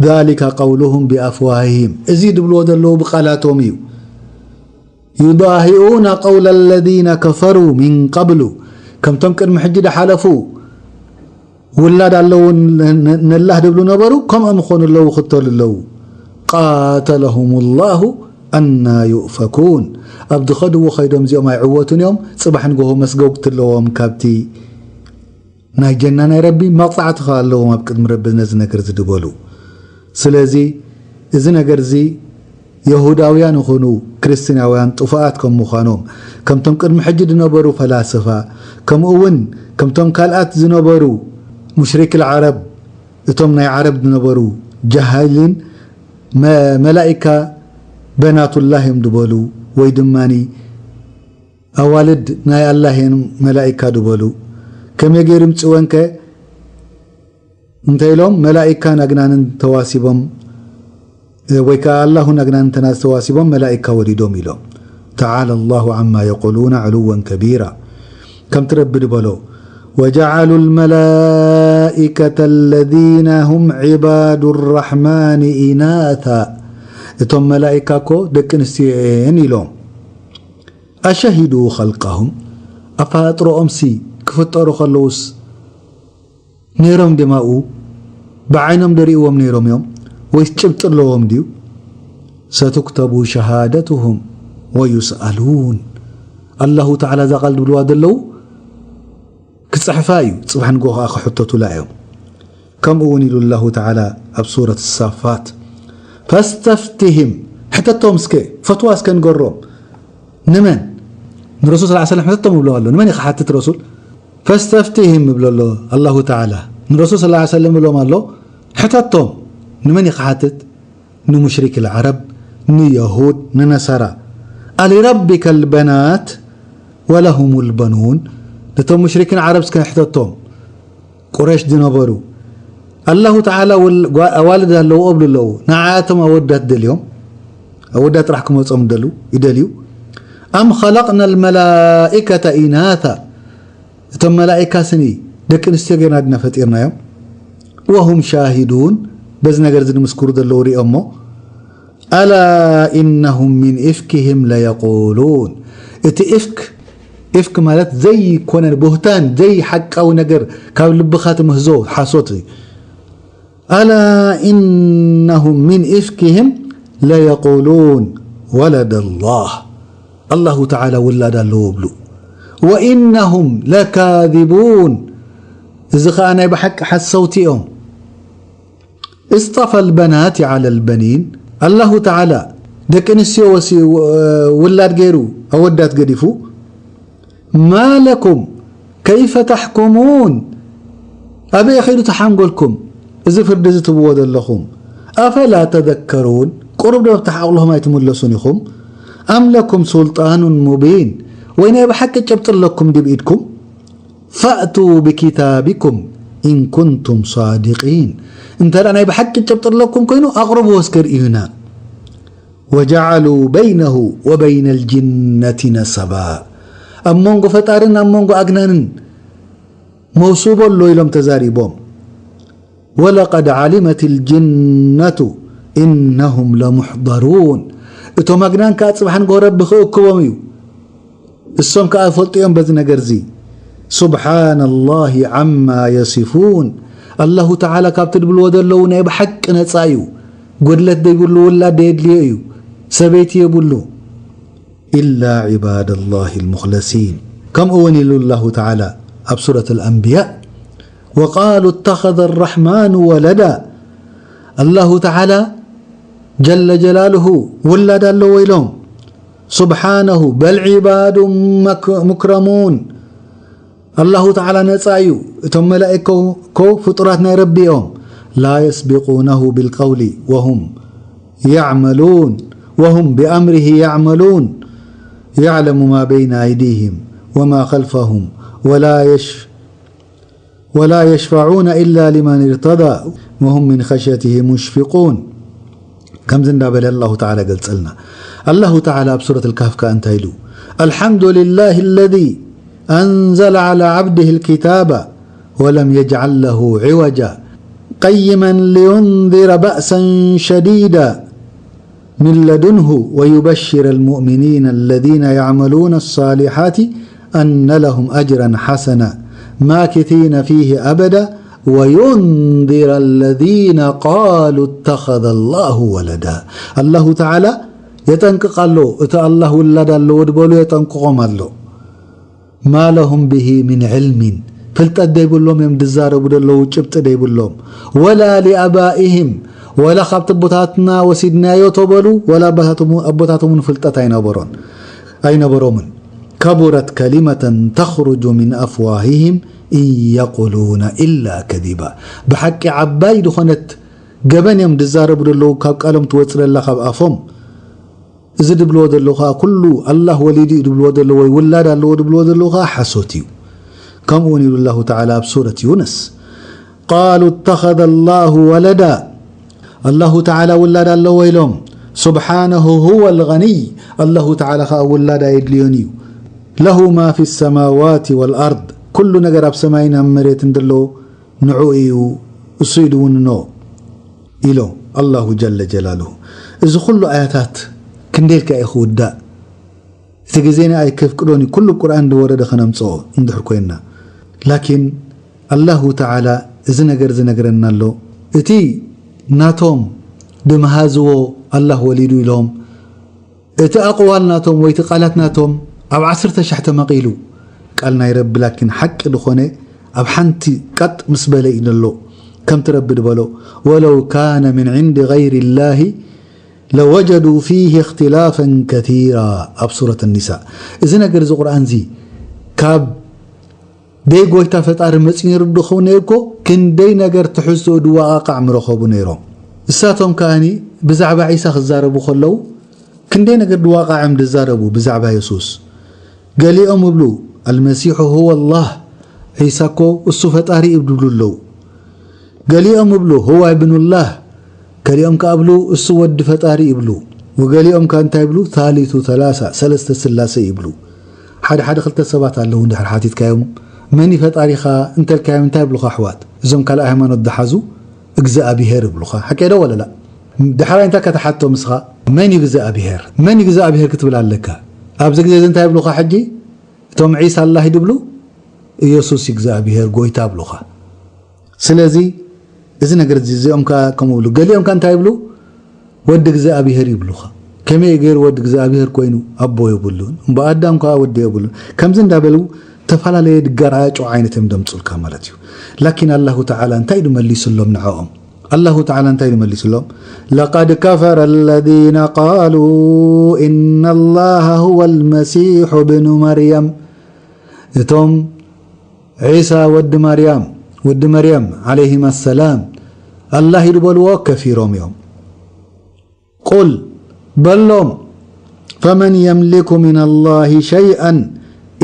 "ዛሊከ ቀውሉሁም ቢኣፍዋሂሂም"፣ እዚ ድብልዎ ዘለዉ ብቃላቶም እዩ። "ዩዳሂኡነ ቀውለ ለዚነ ከፈሩ ሚን ቀብሉ"፣ ከምቶም ቅድሚ ሕጂ ድሓለፉ ውላድ ኣለዉ ን-፣ ን-፣ ነላህ ድብሉ ነበሩ፣ ከምኦም ይኾኑ ኣለዉ፣ ይኽተሉ ኣለዉ። "ቃተለሁም ላሁ ኣና ዩእፈኩን"፣ ኣብ ዝኸድዎ ኸይዶም እዚኦም ኣይዕወቱን እዮም፣ ጽባሕ ንግሆ መስገውቲ ኣለዎም ካብቲ ናይ ጀና ናይ ረቢ መቕጻዕቲ ከኣ ኣለዎም ኣብ ቅድሚ ረቢ ነዚ ነገር እዚ ድበሉ። ስለዚ እዚ ነገር እዚ የሁዳውያን ይኹኑ ክርስትያናውያን ጥፉኣት ከም ምዃኖም፣ ከምቶም ቅድሚ ሕጂ ዝነበሩ ፈላስፋ፣ ከምኡ እውን ከምቶም ካልኣት ዝነበሩ ሙሽሪክ ዓረብ፣ እቶም ናይ ዓረብ ዝነበሩ ጀሃይልን መ-፣ መላኢካ በናቱላህ እዮም ዝበሉ፣ ወይ ድማኒ ኣዋልድ ናይ ኣላህ እየን መላኢካ ዝበሉ፣ ከመይ ገይሩ ምጽወንከ እንተ ኢሎም መላኢካን ኣግናንን ተዋሲቦም፣ ወይ ከኣ ኣላሁን ኣግናንን ተና-፣ ተዋሲቦም መላኢካ ወሊዶም ኢሎም። ተዓላ ላሁ ዓማ የቁሉና ዕሉወን ከቢራ። ከምቲ ረቢ ዝበሎ፣ "ወጀዓሉ ልመላኢከተ ለዚነ ሁም ዒባዱ ራሕማኒ ኢናታ"፣ እቶም መላኢካ እኮ ደቂ ኣንስትዮ እየን ኢሎም። "ኣሸሂዱ ኸልቀሁም"፣ ኣፈጣጥሮኦምሲ ክፍጠሩ ከለዉስ ነይሮም ድዮም ኣብኡ? ብዓይኖም ዶ ርእይዎም ነይሮም እዮም? ወይስ ጭብጢ ኣለዎም ድዩ? "ሰቱክተቡ ሸሃደቱሁም ወዩስኣሉን"፣ ኣላሁ ተዓላ እዛ ቃል ድብልዋ ዘለዉ ክጽሕፋ እዩ፣ ጽባሕ ንግሆ ከኣ ክሕተቱላ እዮም። ከምኡ እውን ኢሉ ኣላሁ ተዓላ ኣብ ሱረት ሳፋት፣ "ፈስተፍቲሂም"፣ ሕተቶም እስከ፣ ፈትዋ እስከ ንገሮም። ንመን? ንረሱል ሰለላሁ ዐለይሂ ወሰለም ሕተቶም ይብሎ ኣሎ። ንመን እዩ ክሓትት ረሱል? "ፈስተፍቲሂም" ይብሎ ኣሎ ኣላሁ ተዓላ። ንረሱል ሰለላሁ ዐለይሂ ወሰለም ይብሎም ኣሎ፣ ሕተቶም። ንመን እዩ ክሓትት? ንሙሽሪክ ልዓረብ፣ ንየሁድ፣ ንነሳራ። "ኣሊረቢከ ልበናት ወለሁም ልበኑን"፣ ነቶም ሙሽሪክን ዓረብ እስከ ሕተቶም። ቁረሽ ዝነበሩ፣ ኣላሁ ተዓላ ወል-፣ ጓ-፣ ኣዋልድ ኣለዎ እብሉ ኣለዉ። ንዓያቶም ኣወዳት ደልዮም፣ ኣወዳት ጥራሕ ክመጾም ደሉ-፣ ይደልዩ። "ኣም ኸለቅና ልመላኢከተ ኢናታ"፣ እቶም መላኢካ ስኒ ደቂ ኣንስትዮ ጌርና ድና ፈጢርናዮም። "ወሁም ሻሂዱን"፣ በዚ ነገር እዚ ንምስክሩ ዘለዉ ሪኦሞ። "ኣላ ኢነሁም ሚን ኢፍኪሂም ለየቁሉን"፣ እቲ ኢፍክ፣ ኢፍክ ማለት ዘይኮነ ብህታን፣ ዘይሓቃዊ ነገር፣ ካብ ልብኻ ትምህዞ ሓሶት እዩ። "ኣላ ኢነሁም ሚን ኢፍኪሂም ለየቁሉን ወለደ ላህ"፣ ኣላሁ ተዓላ ውላድ ኣለዎ እብሉ። "ወኢነሁም ለካዚቡን"፣ እዚ ኸኣ ናይ ብሓቂ ሓሰውቲ እዮም። "እስጠፋ ልበናት ዐለ ልበኒን"፣ ኣላሁ ተዓላ ደቂ ኣንስትዮ ወሲ-፣ ውላድ ገይሩ ኣወዳት ገዲፉ። "ማ ለኩም ከይፈ ተሕኩሙን"፣ ኣበይ ኸይዱ ተሓንጎልኩም እዚ ፍርዲ እዚ ትብዎ ዘለኹም? "ኣፈላ ተዘከሩን"፣ ቁሩብ ዶ ኣብቲ ዓቕልኹም ኣይትምለሱን ኢኹም? "ኣም ለኩም ሱልጣኑን ሙቢን"፣ ወይ ናይ ብሓቂ ጭብጢ ኣለኩም ድዩ ብኢድኩም? فأتوا بكتابكم إن كنتم صادقين. እንተ ደኣ ናይ ብሓቂ ጭብጢ ኣለኩም ኮይኑ ኣቕርብዎ እስከ ርእዩና። وجعلوا بينه وبين الجنة نسبا. ኣብ መንጎ ፈጣርን ኣብ መንጎ ኣግናንን መውስቦ ኣሎ ኢሎም ተዛሪቦም። ولقد علمت الجنة إنهم لمحضرون. እቶም ኣግናን ከኣ ጽባሕ ንግሆ ረቢ ክእክቦም እዩ። እሶም ከኣ ይፈልጡ እዮም በዚ ነገር እዚ። سبحان الله عما يصفون. ኣላሁ ተዓላ ካብቲ ድብልዎ ዘለዉ ናይ ብሓቂ ነጻ እዩ። ጎድለት ደይብሉ፣ ውላድ ደየድልዮ እዩ። ሰበይቲ የብሉ። إلا عباد الله المخلصين. ከምኡ እውን ኢሉ ኣላሁ ተዓላ ኣብ ሱረት ኣልኣንብያ، وقالوا اتخذ الرحمن ولدا። ኣላሁ ተዓላ ጀለ ጀላልሁ ውላድ ኣለዎ ኢሎም። سبحانه، بل عباد مك-، مكرمون። ኣላሁ ተዓላ ነጻ እዩ። እቶም መላእኮ ፍጡራት ናይ ረቢ እዮም። لا يسبقونه بالقول وهم يعملون، وهم بأمره يعملون، يعلم ما بين أيديهم وما خلفهم، ولا يش-، ولا يشفعون إلا لمن ارتضى، وهم من خشيته مشفقون. ከምዚ እንዳበለ ኣላሁ ተዓላ ገልጸልና። ኣላሁ ተዓላ ኣብ ሱረት ኣልካህፍ ከኣ እንታይ ኢሉ? الحمد لله الذي أنزل على عبده الكتاب ولم يجعل له عوجا قيما لينذر بأسا شديدا من لدنه ويبشر المؤمنين الذين يعملون الصالحات أن لهم أجرا حسنا ماكثين فيه أبدا وينذر الذين قالوا اتخذ الله ولدا. ኣላሁ ተዓላ የጠንቅቕ ኣሎ። እቲ ኣላህ ውላድ ኣለዎ ድበሉ የጠንቅቖም ኣሎ። ما لهم به من علم، ፍልጠት ደይብሎም እዮም ድዛረቡ ደለዉ፣ ጭብጢ ደይብሎም። ولا لآبائهم، ወላ ካብቲ ኣቦታትና ወሲድናዮ ተበሉ፣ ወላ ኣቦታቶም፣ ኣቦታቶም እውን ፍልጠት ኣይነበሮን፣ ኣይነበሮምን። كبرت كلمة تخرج من أفواههم إن يقولون إلا كذبا። ብሓቂ ዓባይ ዝኾነት ገበን እዮም ድዛረቡ ደለዉ፣ ካብ ቃሎም ትወጽእ ደላ ካብ ኣፎም። እዚ ድብልዎ ዘለዉ ኸኣ ኩሉ ኣላህ ወሊዱ እዩ ድብልዎ ዘለዉ ወይ ውላድ ኣለዎ ድብልዎ ዘለዉ ኸኣ ሓሶት እዩ። ከምኡ እውን ኢሉ ኣላሁ ተዓላ ኣብ ሱረት ዩንስ፣ قالوا اتخذ الله ولدا። ኣላሁ ተዓላ ውላድ ኣለዎ ኢሎም። سبحانه هو الغني። ኣላሁ ተዓላ ኸኣ ውላድ ኣየድልዮን እዩ። له ما في السماوات والأرض። ኩሉ ነገር ኣብ ሰማይን ኣብ መሬትን ዘሎ ንዕኡ እዩ፣ እሱ እዩ ድውንኖ ኢሎ ኣላሁ ጀለ ጀላሉሁ። እዚ ኩሉ ኣያታት ክንደይ ኢልካ እዩ ክውዳእ? እቲ ግዜና ኣይከፍቅዶን እዩ፣ ኩሉ ቁርኣን ዝወረደ ከነምጽኦ እንድሕር ኮይንና። ላኪን ኣላሁ ተዓላ እዚ ነገር ዝነግረና ኣሎ። እቲ ናቶም ድመሃዝዎ ኣላህ ወሊዱ ኢሎም፣ እቲ ኣቕዋል ናቶም ወይ እቲ ቃላት ናቶም ኣብ ዓሰርተ ሸሕ ተመቒሉ፣ ቃል ናይ ረቢ ላኪን ሓቂ ዝኾነ ኣብ ሓንቲ ቀጥ ምስ በለ እዩ ዘሎ። ከምቲ ረቢ ዝበሎ፣ ولو كان من عند غير الله لوجدوا فيه اختلافا كثيرا ኣብ ሱረት ኒሳ። እዚ ነገር እዚ ቁርኣን እዚ ካብ ደይ ጎይታ ፈጣሪ መጺኡ ነይሩ ድኸውን ነይሩ እኮ፣ ክንደይ ነገር ትሕዝትኡ ድዋቓቃዕ ምረኸቡ ነይሮም። እሳቶም ከኣኒ ብዛዕባ ዒሳ ክዛረቡ ከለዉ፣ ክንደይ ነገር ድዋቓዕ እዮም ድዛረቡ ብዛዕባ የሱስ። ገሊኦም እብሉ፣ "ኣልመሲሑ ሁወ ኣላህ፣ ዒሳ እኮ እሱ ፈጣሪ እዩ" ድብሉ ኣለዉ። ገሊኦም እብሉ፣ "ሁወ እብኑላህ"፣ ገሊኦም ከኣ እብሉ፣ "እሱ ወዲ ፈጣሪ" ይብሉ። ወገሊኦም ከኣ እንታይ ይብሉ? "ታሊቱ ተላሳ፣ ሰለስተ ስላሴ" ይብሉ። ሓደ ሓደ ክልተ ሰባት ኣለዉ፣ እንድሕር ሓቲትካዮም፣ "መን እዩ ፈጣሪኻ?" እንተልካዮም፣ እንታይ ይብሉኻ ኣሕዋት? እዞም ካልእ ሃይማኖት ዝሓዙ፣ "እግዚኣብሄር" ይብሉኻ። ሓቀይ ዶ ወለላ? ዳሕራይ እንታይ ከተሓቶም ንስኻ? "መን እዩ እግዚኣብሄር? መን እዩ እግዚኣብሄር?" ክትብል ኣለካ። ኣብዚ ግዜ እዚ እንታይ ይብሉኻ ሕጂ? እቶም ዒሳ ኣላህ ድብሉ፣ "ኢየሱስ እግዚኣብሄር ጎይታ" ይብሉኻ። ስለዚ እዚ ነገር እዚ፣ እዚኦም ከኣ ከምኡ ይብሉ። ገሊኦም ከኣ እንታይ ይብሉ? "ወዲ እግዚኣብሄር" ይብሉኻ። ከመይ ገይሩ ወዲ እግዚኣብሄር ኮይኑ? ኣቦ የብሉን፣ እምበኣር ኣዳም ከኣ ወዲ የብሉን። ከምዚ እንዳበሉ ዝተፈላለየ ድጋራጮ ዓይነት እዮም ደምጹልካ ማለት እዩ። ላኪን ኣላሁ ተዓላ እንታይ ኢሉ መሊሱሎም ንዕኦም? ኣላሁ ተዓላ እንታይ ኢሉ መሊሱሎም? "لقد كفر الذين قالوا إن الله هو المسيح ابن مريم." እቶም ዒሳ ወዲ ማርያም፣ ወዲ መርየም ዓለይሂማ ሰላም ኣላህ እዩ ዝበልዎ ከፊሮም እዮም። ቁል፣ በሎም፣ "ፈመን የምሊኩ ሚነላሂ ሸይኣን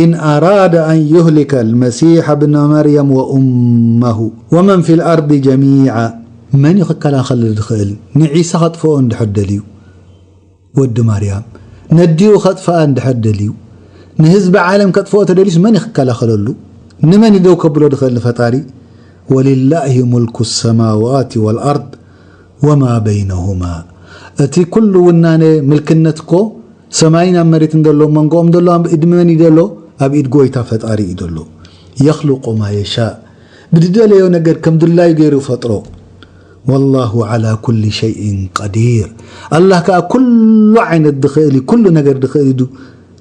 إن أراد أن يهلك المسيح ابن مريم وأمه ومن في الأرض جميعا. መን እዩ ክከላኸል ዝኽእል ንዒሳ ከጥፍኦ እንድሕር ደልዩ? ወዲ ማርያም ነዲኡ ከጥፍኣ እንድሕር ደልዩ፣ ንህዝቢ ዓለም ከጥፍኦ ተደልዩስ መን እዩ ክከላኸለሉ? ንመን እዩ ደው ከብሎ ዝኽእል ንፈጣሪ? ولله ملك السماوات والأرض وما بينهما. እቲ ኩሉ ውናነ ምልክነት እኮ ሰማይን ኣብ መሬትን ዘሎ፣ መንጎኦም ዘሎ ኣብ ኢድ መን እዩ ዘሎ? ኣብ ኢድ ጎይታ ፈጣሪ እዩ ዘሎ። يخلق ما يشاء. ብድደለዮ ነገር ከም ድላዩ ገይሩ ይፈጥሮ። والله على كل شيء قدير. ኣላህ ከኣ ኩሉ ዓይነት ድኽእል እዩ፣ ኩሉ ነገር ድኽእል እዩ፣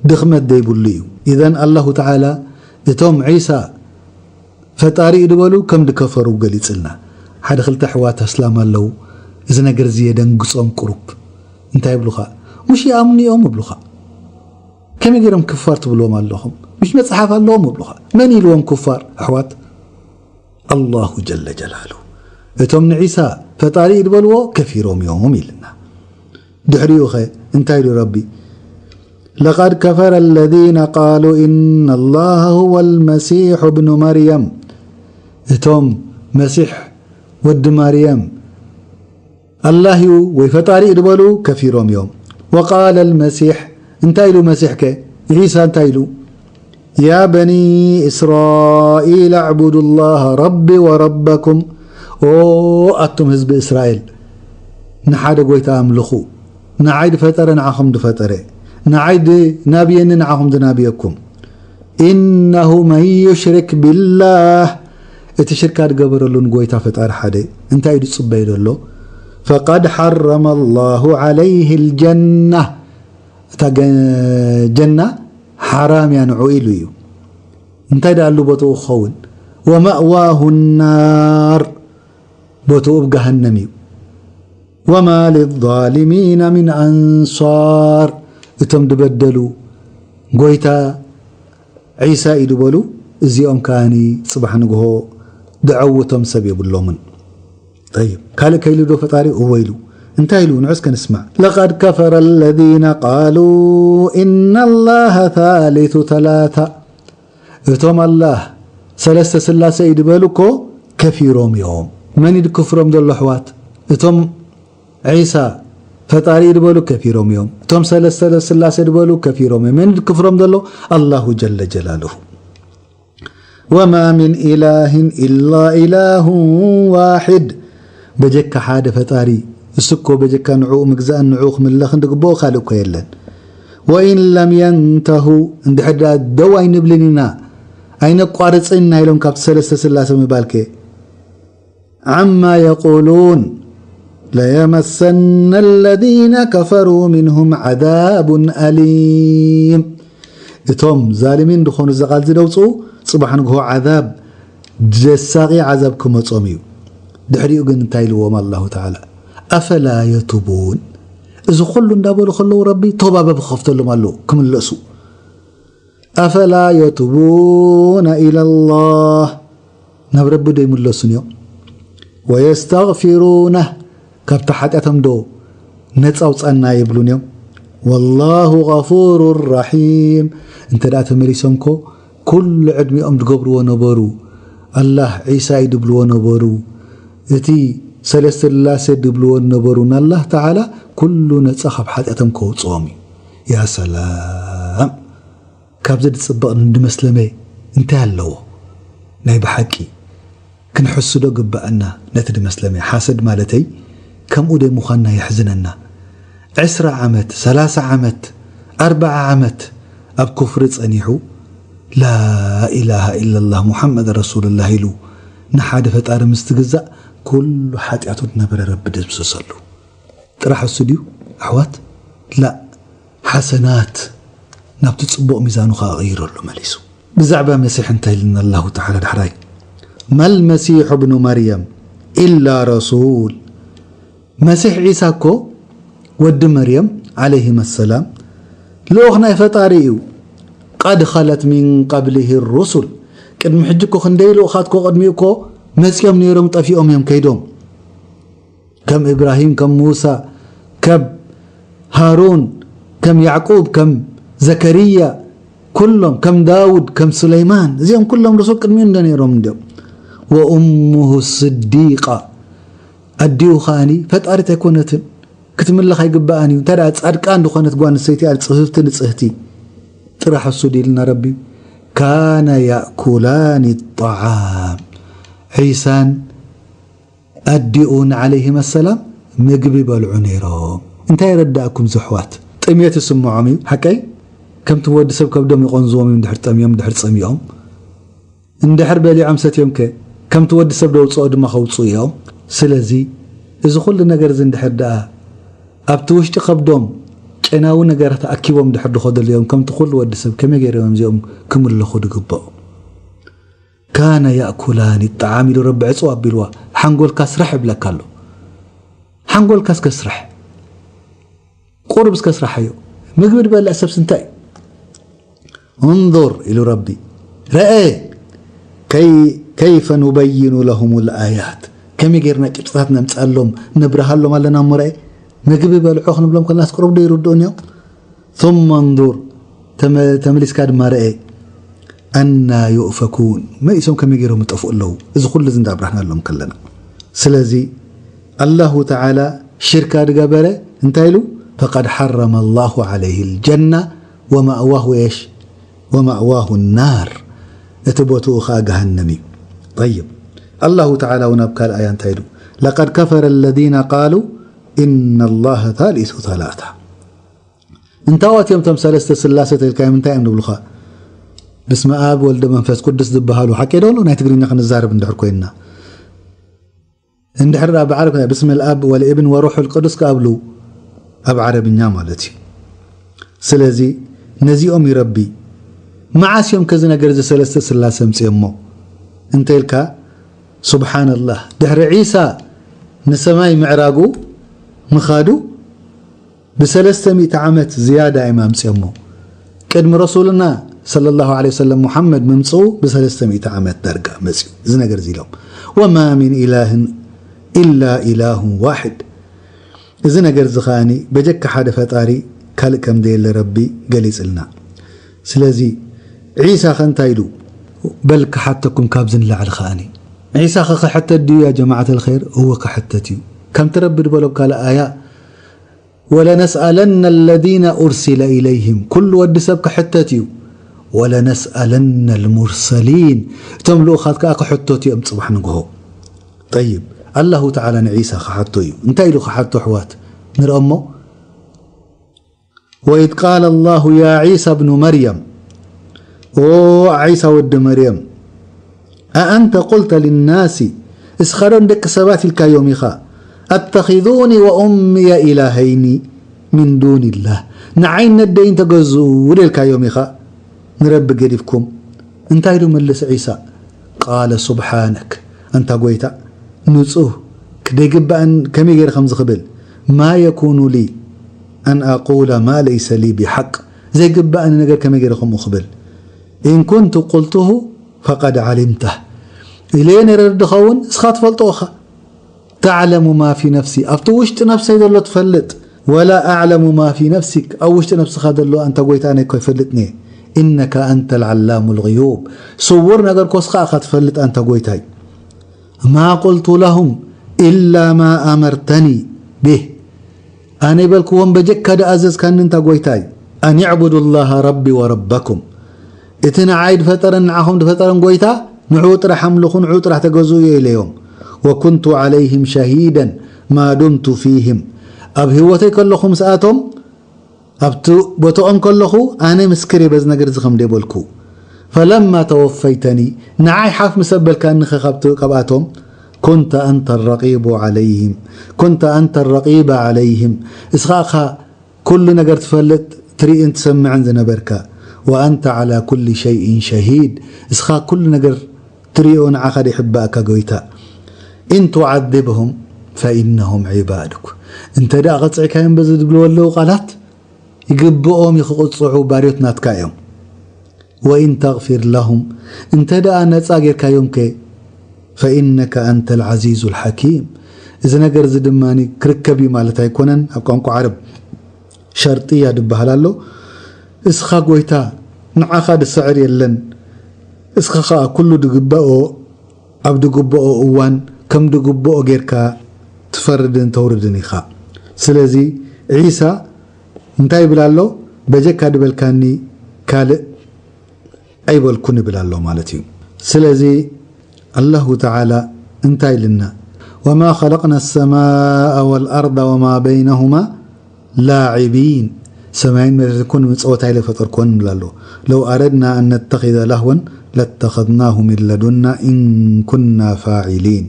ድኽመት ዘይብሉ እዩ። ኢዘን ኣላሁ ተዓላ እቶም ዒሳ ፈጣሪ እዩ ዝበሉ ከም ድከፈሩ ገሊጽልና። ሓደ ክልተ ኣሕዋት ኣስላም ኣለዉ፣ እዚ ነገር እዚ የደንግጾም ቁሩብ። እንታይ ይብሉኻ? "ሙሽ ይኣምኑ እዮም" ይብሉኻ። "ከመይ ገይሮም ክፋር ትብልዎም ኣለኹም? ሙሽ መጽሓፍ ኣለዎም" ይብሉኻ። መን ኢልዎም ኩፋር ኣሕዋት? ኣላሁ ጀለ ጀላሉ። እቶም ንዒሳ ፈጣሪ እዩ ዝበልዎ ከፊሮም እዮም ኢልና። ድሕሪኡ ኸ እንታይ ኢሉ ረቢ? لقد كفر الذين قالوا إن الله هو المسيح ابن مريم. እቶም መሲሕ ወዲ ማርያም ኣላህ እዩ ወይ ፈጣሪ እዩ ዝበሉ ከፊሮም እዮም። وقال المسيح፣ እንታይ ኢሉ መሲሕ ከ? ዒሳ እንታይ ኢሉ? يا بني إسرائيل اعبدوا الله ربي وربكم. ኦ ኣቱም ህዝቢ እስራኤል፣ ንሓደ ጎይታ ኣምልኹ። ንዓይ ድፈጠረ ንዓኹም ድፈጠረ፣ ንዓይ ድናብየኒ ንዓኹም ድናብየኩም። إنه من يشرك بالله፣ እቲ ሽርካ ድገበረሉ ንጎይታ ፈጣሪ ሓደ እንታይ እዩ ድጽበይ ዘሎ? فقد حرم الله عليه الجنة። እታ ገ-፣ ጀና ሓራም እያ ንዑ ኢሉ እዩ። እንታይ ደኣሉ ቦትኡ ክኸውን? ومأواه النار፣ ቦትኡ ብ ገሃነም እዩ። وما للظالمين من أنصار። እቶም ድበደሉ ጎይታ ዒሳ እዩ ድበሉ፣ እዚኦም ከኣኒ ጽባሕ ንግሆ ድዐውቶም ሰብ የብሎምን። طيب، ካልእ ከይሉ ዶ ፈጣሪ እወ ኢሉ? እንታይ ኢሉ? ንዑ እስከ ንስማዕ። لقد كفر الذين قالوا إن الله ثالث ثلاثة። እቶም ኣላህ ሰለስተ ስላሴ እዩ ድበሉ እኮ ከፊሮም እዮም። መን እዩ ድክፍሮም ዘሎ ኣሕዋት? እቶም ዒሳ ፈጣሪ እዩ ድበሉ ከፊሮም እዮም። እቶም ሰለስተ ስላሴ ድበሉ ከፊሮም እዮም። መን እዩ ድክፍሮም ዘሎ? ኣላሁ ጀለ ጀላሉሁ። وما من إله إلا إله واحد። በጀካ ሓደ ፈጣሪ፣ እሱ እኮ በጀካ ንዕኡ ምግዛእን ንዕኡ ክምለኽን ድግብኦ ካልእ እኮ የለን። وإن لم ينتهوا، እንድሕር ደኣ ደው ኣይንብልን ኢና፣ ኣይነቋርጽን ኢና ኢሎም ካብቲ ሰለስተ ስላሴ ምባልከ። عما يقولون ليمسن الذين كفروا منهم عذاب أليم። እቶም ዛልሚን ድኾኑ እዚ ቃል እዚ ደውፅኡ፣ ጽባሕ ንግሆ ዓዛብ፣ ዘሳቒ ዓዛብ ክመጾም እዩ። ድሕሪኡ ግን እንታይ ኢልዎም ኣላሁ ተዓላ? أفلا يتوبون። እዚ ኩሉ እንዳበሉ ከለዉ ረቢ ቶባ በብ ክኸፍተሎም ኣለዉ ክምለሱ። أفلا يتوبون إلى الله، ናብ ረቢ ዶ ይምለሱን እዮም? ويستغفرونه، ካብቲ ሓጢኣቶም ዶ ነጻ ኣውጻና ይብሉን እዮም? والله غفور رحيم። እንተ ደኣ ተመሊሶም ኮ ኩሉ ዕድሚኦም ድገብርዎ ነበሩ፣ ኣላህ ዒሳ እዩ ድብልዎ ነበሩ፣ እቲ ሰለስተ ስላሴ ድብልዎ ነበሩ፣ ንኣላህ ተዓላ ኩሉ ነጻ ካብ ሓጢኣቶም ከውጽኦም እዩ። ያ ሰላም! ካብዚ ድጽበቕ ንድመስለመ እንታይ ኣለዎ? ናይ ብሓቂ ክንሕስዶ ግባኣና ነቲ ድመስለመ። ሓሰድ ማለተይ ከምኡ ደይ ምዃንና የሕዝነና። ዕስራ ዓመት፣ ሰላሳ ዓመት፣ ኣርብዓ ዓመት ኣብ ኩፍሪ ጸኒሑ፣ ላኢላሃ ኢለላህ ሙሓመድ ረሱሉላህ ኢሉ ንሓደ ፈጣሪ ምስ ትግዛእ፣ ኩሉ ሓጢኣቱ ዝነበረ ረቢ ድምስሰሉ። ጥራሕ እሱ ድዩ ኣሕዋት? ላእ፣ ሓሰናት ናብቲ ጽቡቕ ሚዛኑ ከኣ ቀይረሉ መሊሱ። ብዛዕባ መሲሕ እንታይ ኢልና ኣላሁ ተዓላ ዳሕራይ? ما المسيح ابن مريم إلا رسول። መሲሕ ዒሳ እኮ ወዲ መርየም ዓለይሂመ ሰላም ልኡኽ ናይ ፈጣሪ እዩ። قد خلت من قبله الرسل። ቅድሚ ሕጂ እኮ ክንደይ ልኡኻት እኮ ቅድሚኡ እኮ መጺኦም ነይሮም፣ ጠፊኦም እዮም ከይዶም። ከም ኢብራሂም፣ ከም ሙሳ፣ ከም ሃሩን፣ ከም ያዕቁብ፣ ከም ዘከርያ፣ ኩሎም ከም ዳውድ ከም ሱለይማን እዚኦም ኩሎም ርሱል ቅድሚኡ እንዶ ነይሮም እንዲኦም። ወኡሙሁ ስዲቃ ኣዲኡ ከዓኒ ፈጣሪት ኣይኮነትን ክትምለኽ ኣይግብኣን እዩ። እንታይ ደኣ ጻድቃን ዝኾነት ጓል ኣንስተይቲ ኣል ጽፍፍቲ ንጽህቲ ጥራሕ እሱ ድልና ረቢ ካነ ያእኩላኒ ጣዓም ዒሳን ኣዲኡን ዓለይሂም ኣሰላም ምግቢ በልዑ ነይሮም። እንታይ የረዳእኩም ዝሕዋት? ጥሜት ይስምዖም እዩ ሓቀይ? ከምቲ ወዲ ሰብ ከብዶም ይቆንዝዎም እዩ እንድሕር ጠምዮም እንድሕር ጸሚኦም እንድሕር በሊዖም ሰትዮም ከ ከምቲ ወዲ ሰብ ደውፅኦ ድማ ከውፅኡ እዮም። ስለዚ እዚ ኩሉ ነገር እዚ እንድሕር ደኣ ኣብቲ ውሽጢ ከብዶም ጨናዊ ነገራት ኣኪቦም እንድሕር ድኸደሉ እዮም ከምቲ ኩሉ ወዲ ሰብ ከመይ ገይሮም እዚኦም ክምልኹ ድግብኦ? ካነ ያእኩላኒ ጣዓም ኢሉ ረቢ ዕፅው ኣቢልዋ። ሓንጎልካ ስራሕ ይብለካ ኣሎ። ሓንጎልካ እስከ ስራሕ፣ ቁርብ እስከ ስራሓዮ። ምግቢ ድበልዕ ሰብስ እንታይ እዩ? እንظር ኢሉ ረቢ ረአ ከይ- ከይፈ ኑበይኑ ለሁም ልኣያት ከመይ ጌርና ጭብጥታት ነምፅኣሎም ነብርሃሎም ኣለና እሞ ረአ። ምግቢ በልዖ ክንብሎም ከለናስ ቁሩብ ዶ ይርድኡን እዮም? ثم انظر ተመ- ተመሊስካ ድማ ረአ ኣና ዩእፈኩን መኢሶም ከመይ ገይሮም ይጠፍኡ ኣለዉ። እዚ ኩሉ እዚ እንዳብራህናሎም ከለና ስለዚ ኣላሁ ተዓላ ሽርካ ድገበረ እንታይ ኢሉ ፈቀድ ሓረመ ላሁ ዓለይህ ልጀና ወማእዋሁ የሽ ወማእዋሁ ናር እቲ ቦትኡ ከዓ ገሃነም እዩ። ጠይብ ኣላሁ ተዓላ እውን ኣብ ካልእ ኣያ እንታይ ኢሉ ለቀድ ከፈረ ለዚነ ቃሉ ኢነ ላሃ ታሊሱ ተላታ እንታዋት እዮም ቶም ሰለስተ ስላሰ ተልካዮም እንታይ እዮም ንብሉኻ? ብስመ ኣብ ወልደ መንፈስ ቅዱስ ዝበሃሉ ሓቂ ዶ ኣሎ ናይ ትግርኛ ክንዛረብ እንድሕር ኮይንና እንድሕር ደኣ ብዓረብ ብስመ ኣብ ወልእብን ወሩሑ ልቅዱስ ክኣብሉ ኣብ ዓረብኛ ማለት እዩ። ስለዚ ነዚኦም ይረቢ መዓስ እዮም ከዚ ነገር እዚ ሰለስተ ስላሰ ምፅኦሞ እንተ ኢልካ ስብሓንላህ ድሕሪ ዒሳ ንሰማይ ምዕራጉ ምኻዱ ብሰለስተ ሚእቲ ዓመት ዝያዳ እዮም ኣምፅኦሞ። ቅድሚ ረሱልና ሰለላሁ ዐለይሂ ወሰለም ሙሓመድ ምምፅኡ ብሰለስተ ሚእቲ ዓመት ዳርጋ መፅዩ እዚ ነገር እዚ ኢሎም። ወማ ሚን ኢላህን ኢላ ኢላሁን ዋሒድ። እዚ ነገር እዚ ከኣኒ በጀካ ሓደ ፈጣሪ ካልእ ከም ዘየለ ረቢ ገሊፅልና። ስለዚ ዒሳ ከ እንታይ ኢሉ? በል ክሓተኩም ካብዚ ንላዕሊ ከኣኒ ዒሳ ከ ክሕተት ድዩ ያ ጀማዓት ኣልኸይር? እወ ክሕተት እዩ። ከምቲ ረቢ ዝበሎ ኣብ ካልእ ኣያ ወለነስኣለነ ለዚነ ኡርሲለ ኢለይህም ኩሉ ወዲ ሰብ ክሕተት እዩ። ወለነስኣለነ ልሙርሰሊን እቶም ልኡኻት ከዓ ክሕተቱ እዮም ፅባሕ ንግሆ። ጠይብ ኣላሁ ተዓላ ንዒሳ ክሓቶ እዩ። እንታይ ኢሉ ክሓቶ ኣሕዋት ንርአ እሞ ወኢዝ ቃለ ላሁ ያ ዒሳ ብኑ መርየም ኦ ዒሳ ወዲ መርየም ኣኣንተ ቁልተ ልናሲ እስኻ ዶ ንደቂ ሰባት ኢልካዮም ኢኻ ኣተኺዙኒ ወኡምየ ኢላሀይኒ ምን ዱንላህ ንዓይን ነደይን ተገዝኡ ዶ ኢልካዮም ኢኻ ንረቢ ገዲፍኩም እንታይ ዶ መልስ ዒሳ ቃለ ሱብሓነክ ኣንታ ጎይታ ንጹህ ክደይግባእን ከመይ ገይረ ከምዚ ክብል ማ የኩኑ ሊ ኣን ኣቁለ ማ ለይሰ ሊ ቢሓቅ ዘይግባእኒ ነገር ከመይ ገይረ ከምኡ ክብል ኢን ኩንቱ ቁልቱሁ ፈቀድ ዓሊምተህ ኢለየ ነይረ ድኸውን እስኻ ትፈልጦ ኢኻ ተዕለሙ ማ ፊ ነፍሲ ኣብቲ ውሽጢ ነፍሰይ ዘሎ ትፈልጥ ወላ ኣዕለሙ ማ ፊ ነፍሲክ ኣብ ውሽጢ ነፍስኻ ዘሎ ኣንታ ጎይታ ኣነ እኮ ይፈልጥኒ እየ ኢነካ ኣንተ ልዓላሙ ልغዩብ ስውር ነገር ኮስኻ ኢኻ ትፈልጥ ኣንታ ጎይታይ ማ ቁልቱ ለሁም ኢላ ማ ኣመርተኒ ብህ ኣነ ይበልክዎም በጀካ ድኣዘዝካኒ እንታ ጎይታይ ኣን ዕቡዱ ላሃ ረቢ ወረበኩም እቲ ንዓይ ድፈጠረን ንዓኹም ድፈጠረን ጎይታ ንዕኡ ጥራሕ ኣምልኹ ንዕኡ ጥራሕ ተገዝኡ እየ ኢለዮም ወኩንቱ ዓለይህም ሸሂደን ማ ዱምቱ ፊህም ኣብ ህይወተይ ከለኹ ምስኣቶም ኣብቲ ቦታኦም ከለኹ ኣነ ምስክር እየ በዚ ነገር እዚ ከም ደይበልኩ ፈለማ ተወፈይተኒ ንዓይ ሓፍ ምስ ኣበልካኒ ኸ ካብቲ ካብኣቶም ኩንተ ኣንተ ረቂቡ ዓለይህም ኩንተ ኣንተ ረቂበ ዓለይህም እስኻ ኢኻ ኩሉ ነገር ትፈልጥ ትርእን ትሰምዕን ዝነበርካ ወኣንተ ዓላ ኩሊ ሸይእን ሸሂድ እስኻ ኩሉ ነገር ትርእዮ ንዓኻ ደይሕባእካ ጎይታ ኢን ቱዓዝብሁም ፈኢነሁም ዒባዱክ እንተ ደኣ ቐፅዕካዮም በዚ ዝብልዎ ኣለዉ ቃላት ይግብኦም እዩ ክቕፅዑ ባርዮት ናትካ እዮም ወኢን ተግፊር ለሁም እንተ ደኣ ነፃ ጌርካዮም ከ ፈኢነከ ኣንተ ልዓዚዙ ልሓኪም እዚ ነገር እዚ ድማ ክርከብ እዩ ማለት ኣይኮነን ኣብ ቋንቋ ዓረብ ሸርጥያ ድበሃል ኣሎ እስኻ ጎይታ ንዓኻ ድስዕር የለን። እስኻ ኸኣ ኩሉ ድግበኦ ኣብ ድግበኦ እዋን ከም ድግበኦ ጌርካ ትፈርድን ተውርድን ኢኻ። ስለዚ ዒሳ እንታይ ይብል ኣሎ? በጀካ ድበልካኒ ካልእ ኣይበልኩን ይብል ኣሎ ማለት እዩ። ስለዚ ኣላሁ ተዓላ እንታይ ኢልና? وما خلقنا السماء والأرض وما بينهما لاعبين ሰማይን መሬትን እኮ ንምጸወታ ኢለ ፈጠርኮን ይብል ኣሎ። لو أردنا أن نتخذ لهوا لاتخذناه من لدنا إن كنا فاعلين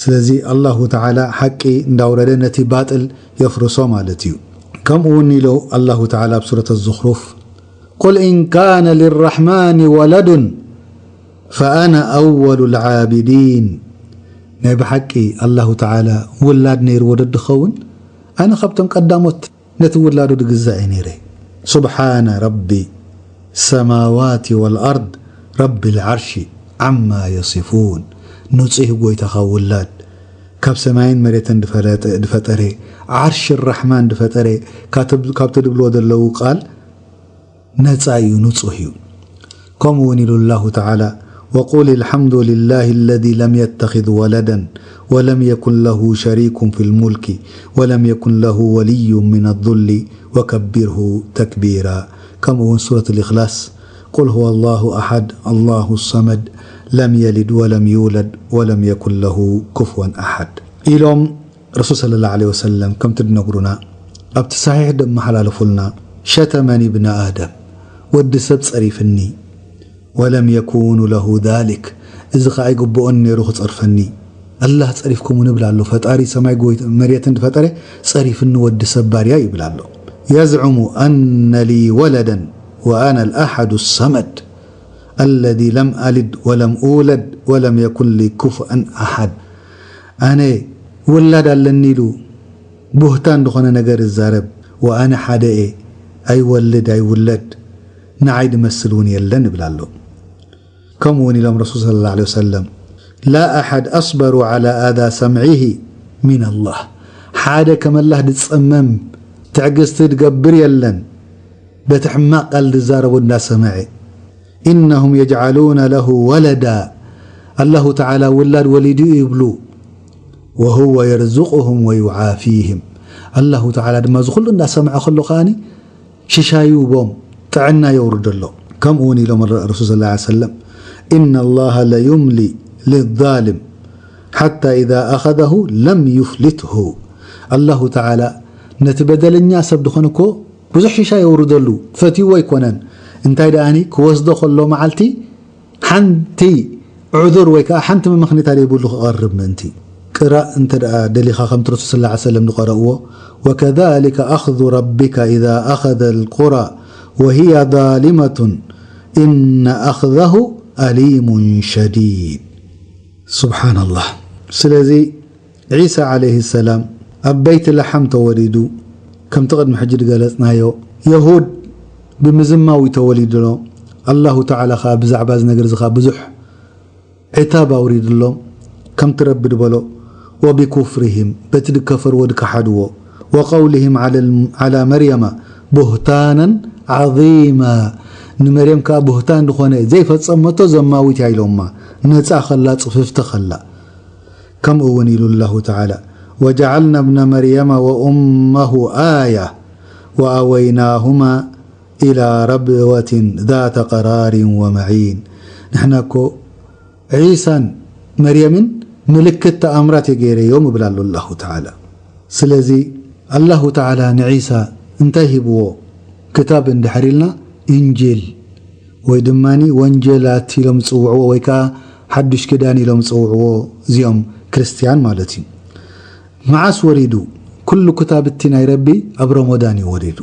ስለዚ ኣላሁ ተዓላ ሓቂ እንዳውረደ ነቲ ባጥል የፍርሶ ማለት እዩ። ከምኡ እውን ኢሉ ኣላሁ ተዓላ ኣብ ሱረት ኣዝኽሩፍ፣ قل إن كان للرحمن ولد فأنا أول العابدين ናይ ብሓቂ ኣላሁ ተዓላ ውላድ ነይርዎ ዶ ድኸውን? ኣነ ካብቶም ቀዳሞት ነቲ ውላዱ ድግዛእ እየ ነይረ። سبحان رب السماوات والأرض رب العرش عما يصفون ንጹህ ጎይታ ካብ ውላድ፣ ካብ ሰማይን መሬትን ድፈረጠ- ድፈጠረ፣ ዓርሽ ራሕማን ድፈጠረ፣ ካብቲ ካብቲ ድብልዎ ዘለዉ ቃል ነጻ እዩ፣ ንጹህ እዩ። ከምኡ እውን ኢሉ ኣላሁ ተዓላ፣ وقل الحمد لله الذي لم يتخذ ولدا ولم يكن له شريك في الملك ولم يكن له ولي من الذل وكبره تكبيرا ከምኡ እውን ሱረት ልእክላስ፣ قل هو الله أحد الله الصمد لم يلد ولم يولد ولم يكن له كفوا أحد ኢሎም ረሱል ሰለላሁ ዐለይሂ ወሰለም ከምቲ ድነግሩና ኣብቲ ሰሒሕ ደመሓላለፉልና፣ ሸተመኒ ብነ ኣደም ወዲ ሰብ ጸሪፍኒ፣ ወለም የኩኑ ለሁ ዛሊክ እዚ ኸኣ ኣይግብኦን ነይሩ ክጸርፈኒ። ኣላህ ጸሪፍኩም ንብል ኣሎ፣ ፈጣሪ ሰማይ ጎይት መሬትን ዝፈጠረ ጸሪፍኒ ወዲ ሰብ ባርያ ይብል ኣሎ። የዝዑሙ ኣነ ሊ ወለደን ወኣነ ልኣሓዱ ሰመድ ኣለዚ ለም ኣልድ ወለም ኡለድ ወለም የኩን ሊ ኩፍአን ኣሓድ ኣነ ውላድ ኣለኒ ኢሉ ቡህታን ዝኾነ ነገር ይዛረብ። ወኣነ ሓደ እየ፣ ኣይወልድ ኣይውለድ፣ ንዓይ ድመስል እውን የለን ይብል ኣሎ። ከምኡ እውን ኢሎም ረሱል ሰለላሁ ዐለይሂ ወሰለም፣ ላ ኣሐድ ኣስበሩ ዐላ ኣዛ ሰምዒሂ ሚን ኣላህ፣ ሓደ ከም ኣላህ ድጸመም ትዕግስቲ ድገብር የለን በቲ ሕማቕ ቃል ድዛረቡ እንዳሰመዐ። ኢነሁም የጅዓሉነ ለሁ ወለዳ፣ ኣላሁ ተዓላ ውላድ ወሊዱ እዩ ይብሉ። ወሁወ የርዙቁሁም ወዩዓፊህም፣ ኣላሁ ተዓላ ድማ እዚ ኩሉ እንዳሰምዐ ከሎ ከኣኒ ሽሻይ ይህቦም፣ ጥዕና የውርደሎም። ከምኡ እውን ኢሎም ረሱል ሰለላሁ ዐለይሂ ወሰለም፣ ኢነ ላሃ ለዩምሊ ሊዛልም ሓታ ኢዛ ኣኸዘሁ ለም ዩፍሊትሁ፣ ኣላሁ ተዓላ ነቲ በደለኛ ሰብ ድኾነ እኮ ብዙሕ ሽሻ የውርደሉ፣ ፈትይዎ ኣይኮነን። እንታይ ደኣኒ ክወስዶ ከሎ መዓልቲ ሓንቲ ዑዙር ወይ ከዓ ሓንቲ መመኽነይታ ዘይብሉ ክቐርብ ምእንቲ። ቅራእ እንተ ደኣ ደሊኻ ከምቲ ረሱል ሰለላሁ ዐለይሂ ወሰለም ዝቐረእዎ፣ ወከዛሊከ ኣኽዙ ረቢከ ኢዛ ኣኸዘ ልቁራ ወሂየ ዛሊመቱን ኢነ ኣኽዘሁ ኣሊሙን ሸዲድ። ሱብሓነላህ። ስለዚ ዒሳ ዓለይሂ ሰላም ኣብ በይት ላሓም ተወሊዱ፣ ከምቲ ቅድሚ ሕጂ ዝገለጽናዮ፣ የሁድ ብምዝማው እዩ ተወሊዱሎ። ኣላሁ ተዓላ ኸኣ ብዛዕባ እዚ ነገር እዚ ኸኣ ብዙሕ ዕታብ ኣውሪድሎም፣ ከምቲ ረቢ ዝበሎ፣ ወቢኩፍሪሂም፣ በቲ ድከፈርዎ ድከሓድዎ፣ ወቀውሊሂም ዓላ መርየማ ቡህታናን ዓዚማ፣ ንመርየም ከኣ ቡህታን ዝኾነ ዘይፈጸመቶ ዘማዊት እያ ኢሎማ፣ ነጻ ኸላ፣ ጽፍፍቲ ኸላ። ከምኡ እውን ኢሉ ኣላሁ ተዓላ፣ ወጀዓልና ብነ መርየመ ወኡመሁ ኣያ ወኣወይናሁማ ኢላ ረብወትን ዛተ ቀራሪን ወመዒን። ንሕና እኮ ዒሳን መርየምን ምልክት ተኣምራት እየ ገይረዮም ይብል ኣሎ ኣላሁ ተዓላ። ስለዚ ኣላሁ ተዓላ ንዒሳ እንታይ ሂብዎ ክታብ እንድሕር ኢልና፣ እንጂል ወይ ድማ ወንጌላት ኢሎም ዝጽውዕዎ ወይ ከኣ ሓዱሽ ኪዳን ኢሎም ዝጽውዕዎ እዚኦም ክርስትያን ማለት እዩ። መዓስ ወሪዱ? ኩሉ ክታብ እቲ ናይ ረቢ ኣብ ረመዳን እዩ ወሪዱ።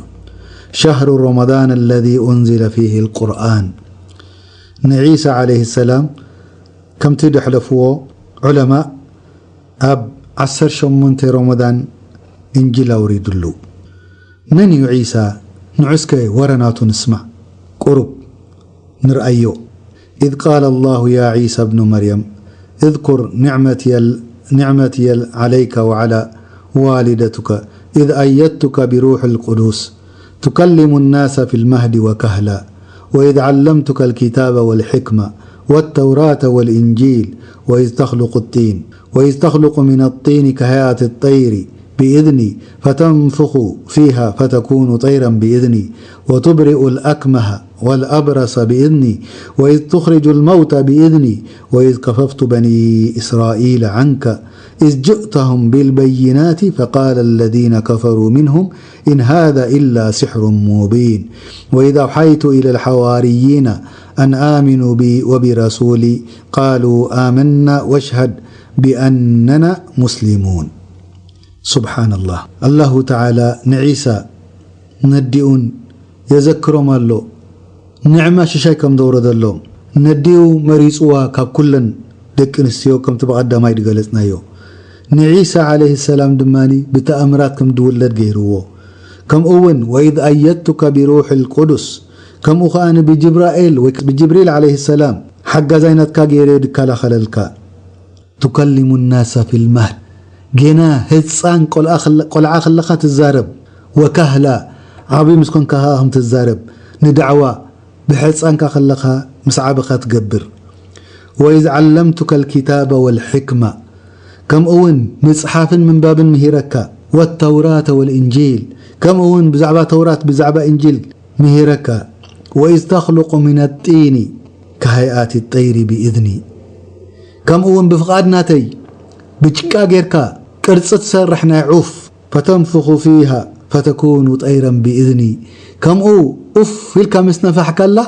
ሸህሩ ረመዳን ኣለዚ ኡንዚለ ፊሂ ልቁርኣን። ንዒሳ ዓለይሂ ሰላም ከምቲ ደሕለፍዎ ዑለማእ ኣብ ዓሰርተ ሸሞንተ ረመዳን እንጂል ኣውሪድሉ። መን እዩ ዒሳ? ንዑ እስከ ወረ ናቱ ንስማዕ። ቁሩብ ንርኣዮ። إذ قال الله يا عيسى ابن مريم اذكر نعمتي، نعمتي عليك وعلى والدتك إذ أيدتك بروح القدس تكلم الناس في المهد وكهلا وإذ علمتك الكتاب والحكمة والتوراة والإنجيل وإذ تخلق الطين وإذ تخلق من الطين كهيئة الطير بإذني فتنفخ فيها فتكون طيرا بإذني وتبرئ الأكمه والأبرص بإذني وإذ تخرج الموتى بإذني وإذ كففت بني إسرائيل عنك إذ جئتهم بالبينات فقال الذين كفروا منهم إن هذا إلا سحر مبين وإذ أوحيت إلى الحواريين أن آمنوا بي وبرسولي قالوا آمنا واشهد بأننا مسلمون. سبحان الله. الله تعالى ንዒሳ ነዲኡን የዘክሮም ኣሎ። ንዕማ ሽሻይ ከም ዘውረደሎም ነዲኡ መሪጽዋ ካብ ኩለን ደቂ ኣንስትዮ ከምቲ ብቐዳማይ ዝገለጽናዮ። ንዒሳ ዓለይሂ ሰላም ድማ ብተኣምራት ከም ዝውለድ ገይርዎ። ከምኡ እውን وإذ أيدتك بروح القدس ከምኡ ከኣ ብጅብራኤል ወይ ብጅብሪል ዓለይሂ ሰላም ሓጋዛይ ናትካ ገይረ ድከላኸለልካ። تكلم الناس في المهد ጌና ህፃን ቆልዓ ከለኻ ትዛረብ ወካህላ ዓብዪ ምስ ኮንካ ከዓ ከም ትዛረብ ንዳዕዋ ብሕፃንካ ከለኻ ምስ ዓበኻ ትገብር وإذ علمتك الكتاب والحكمة ከምኡ እውን ምፅሓፍን ምንባብን ምሂረካ والتوراة والإنجيل ከምኡ እውን ብዛዕባ ተውራት ብዛዕባ እንጂል ምሂረካ وإذ تخلق من الطين كهيئة الطير بإذني ከምኡ እውን ብፍቓድ ናተይ ብጭቃ ጌርካ ቅርፂ ትሰርሕ ናይ ዑፍ فتنفخ فيها فتكون طيرا بإذني ከምኡ ኡፍ ኢልካ ምስ ነፋሕካላ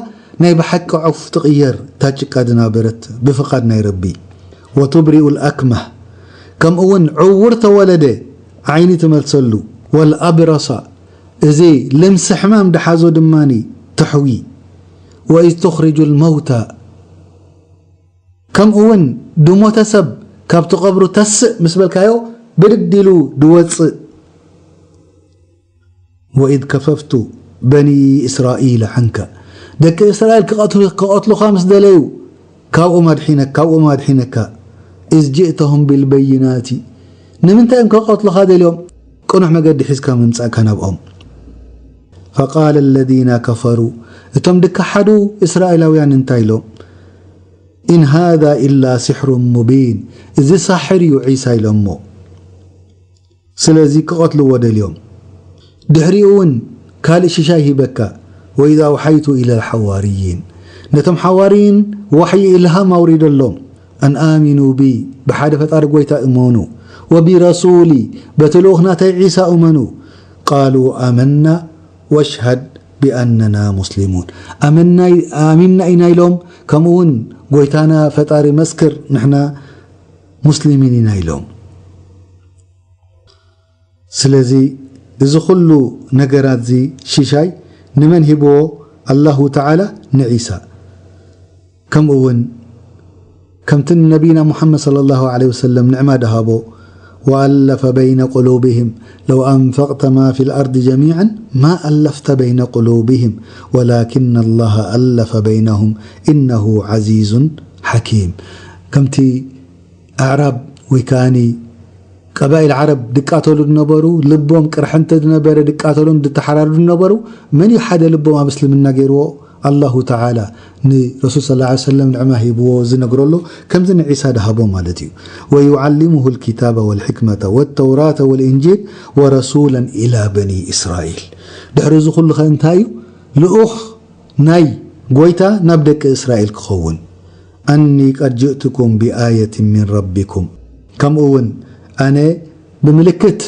ናይ ብሓቂ ዑፍ ትቕየር እታ ጭቃ ዝናበረት ብፍቓድ ናይ ረቢ وتبرئ الأكمه ከምኡ እውን ዕውር ተወለደ ዓይኒ ትመልሰሉ والأبرص እዚ ልምሲ ሕማም ድሓዞ ድማ ተሕዊ وإذ تخرج الموتى ከምኡ እውን ድሞተ ሰብ ካብቲ ቀብሩ ተስእ ምስ በልካዮ ብድድ ኢሉ ድወፅእ وإذ كففت بني إسرائيل عنك ደቂ እስራኤል ክቐትሉኻ ምስ ደለዩ ካብኦም ኣድሒነካ ካብኦም ኣድሒነካ إذ جئتهم بالبينات ንምንታይ እዮም ክቐትሉኻ ደልዮም ቅኑዕ መገዲ ሒዝካ ምምፃእካ ናብኦም فقال الذين كفروا እቶም ድከሓዱ እስራኤላውያን እንታይ ኢሎም إن هذا إلا سحر مبين እዚ ሳሕር እዩ ዒሳ ኢሎሞ ስለዚ ክቐትልዎ ደልዮም ድሕሪኡ እውን ካልእ ሽሻይ ሂበካ وإذ أوحيت إلى الحواريين ነቶም ሓዋርይን ዋሕይ ኢልሃም ኣውሪደሎም أن آمنوا بي ብሓደ ፈጣሪ ጎይታ እመኑ وبرسولي በቲ ልኡኽ ናተይ ዒሳ እመኑ قالوا آمنا واشهد بأننا مسلمون ኣመና ኣሚንና ኢና ኢሎም ከምኡ እውን ጎይታና ፈጣሪ መስክር ንሕና ሙስሊሚን ኢና ኢሎም ስለዚ እዚ ኩሉ ነገራት እዚ ሽሻይ ንመን ሂብዎ ኣላሁ ተዓላ ንዒሳ ከምኡ እውን ከምቲ ንነቢና ሙሓመድ صلى الله عليه وسلم ንዕማ ድሃቦ وألف بين قلوبهم لو أنفقت ما في الأرض جميعا ما ألفت بين قلوبهم ولكن الله ألف بينهم إنه عزيز حكيم ከምቲ ኣዕራብ ወይ ከዓኒ ቀባኢል ዓረብ ድቃተሉ ዝነበሩ ልቦም ቅርሕንቲ ዝነበረ ድቃተሉን ዝተሓራርዱ ዝነበሩ መን እዩ ሓደ ልቦም ኣብ እስልምና ገይርዎ ኣላሁ ተዓላ ንረሱል صلى الله عليه وسلم ንዕማ ሂብዎ ዝነግረሉ ከምዚ ንዒሳ ድሃቦ ማለት እዩ ويعلمه الكتاب والحكمة والتوراة والإنجيل ورسولا إلى بني إسرائيل ድሕሪ እዚ ኩሉ ኸ እንታይ እዩ ልኡኽ ናይ ጎይታ ናብ ደቂ እስራኤል ክኸውን أني قد جئتكم بآية من ربكم ከምኡ እውን ኣነ ብምልክት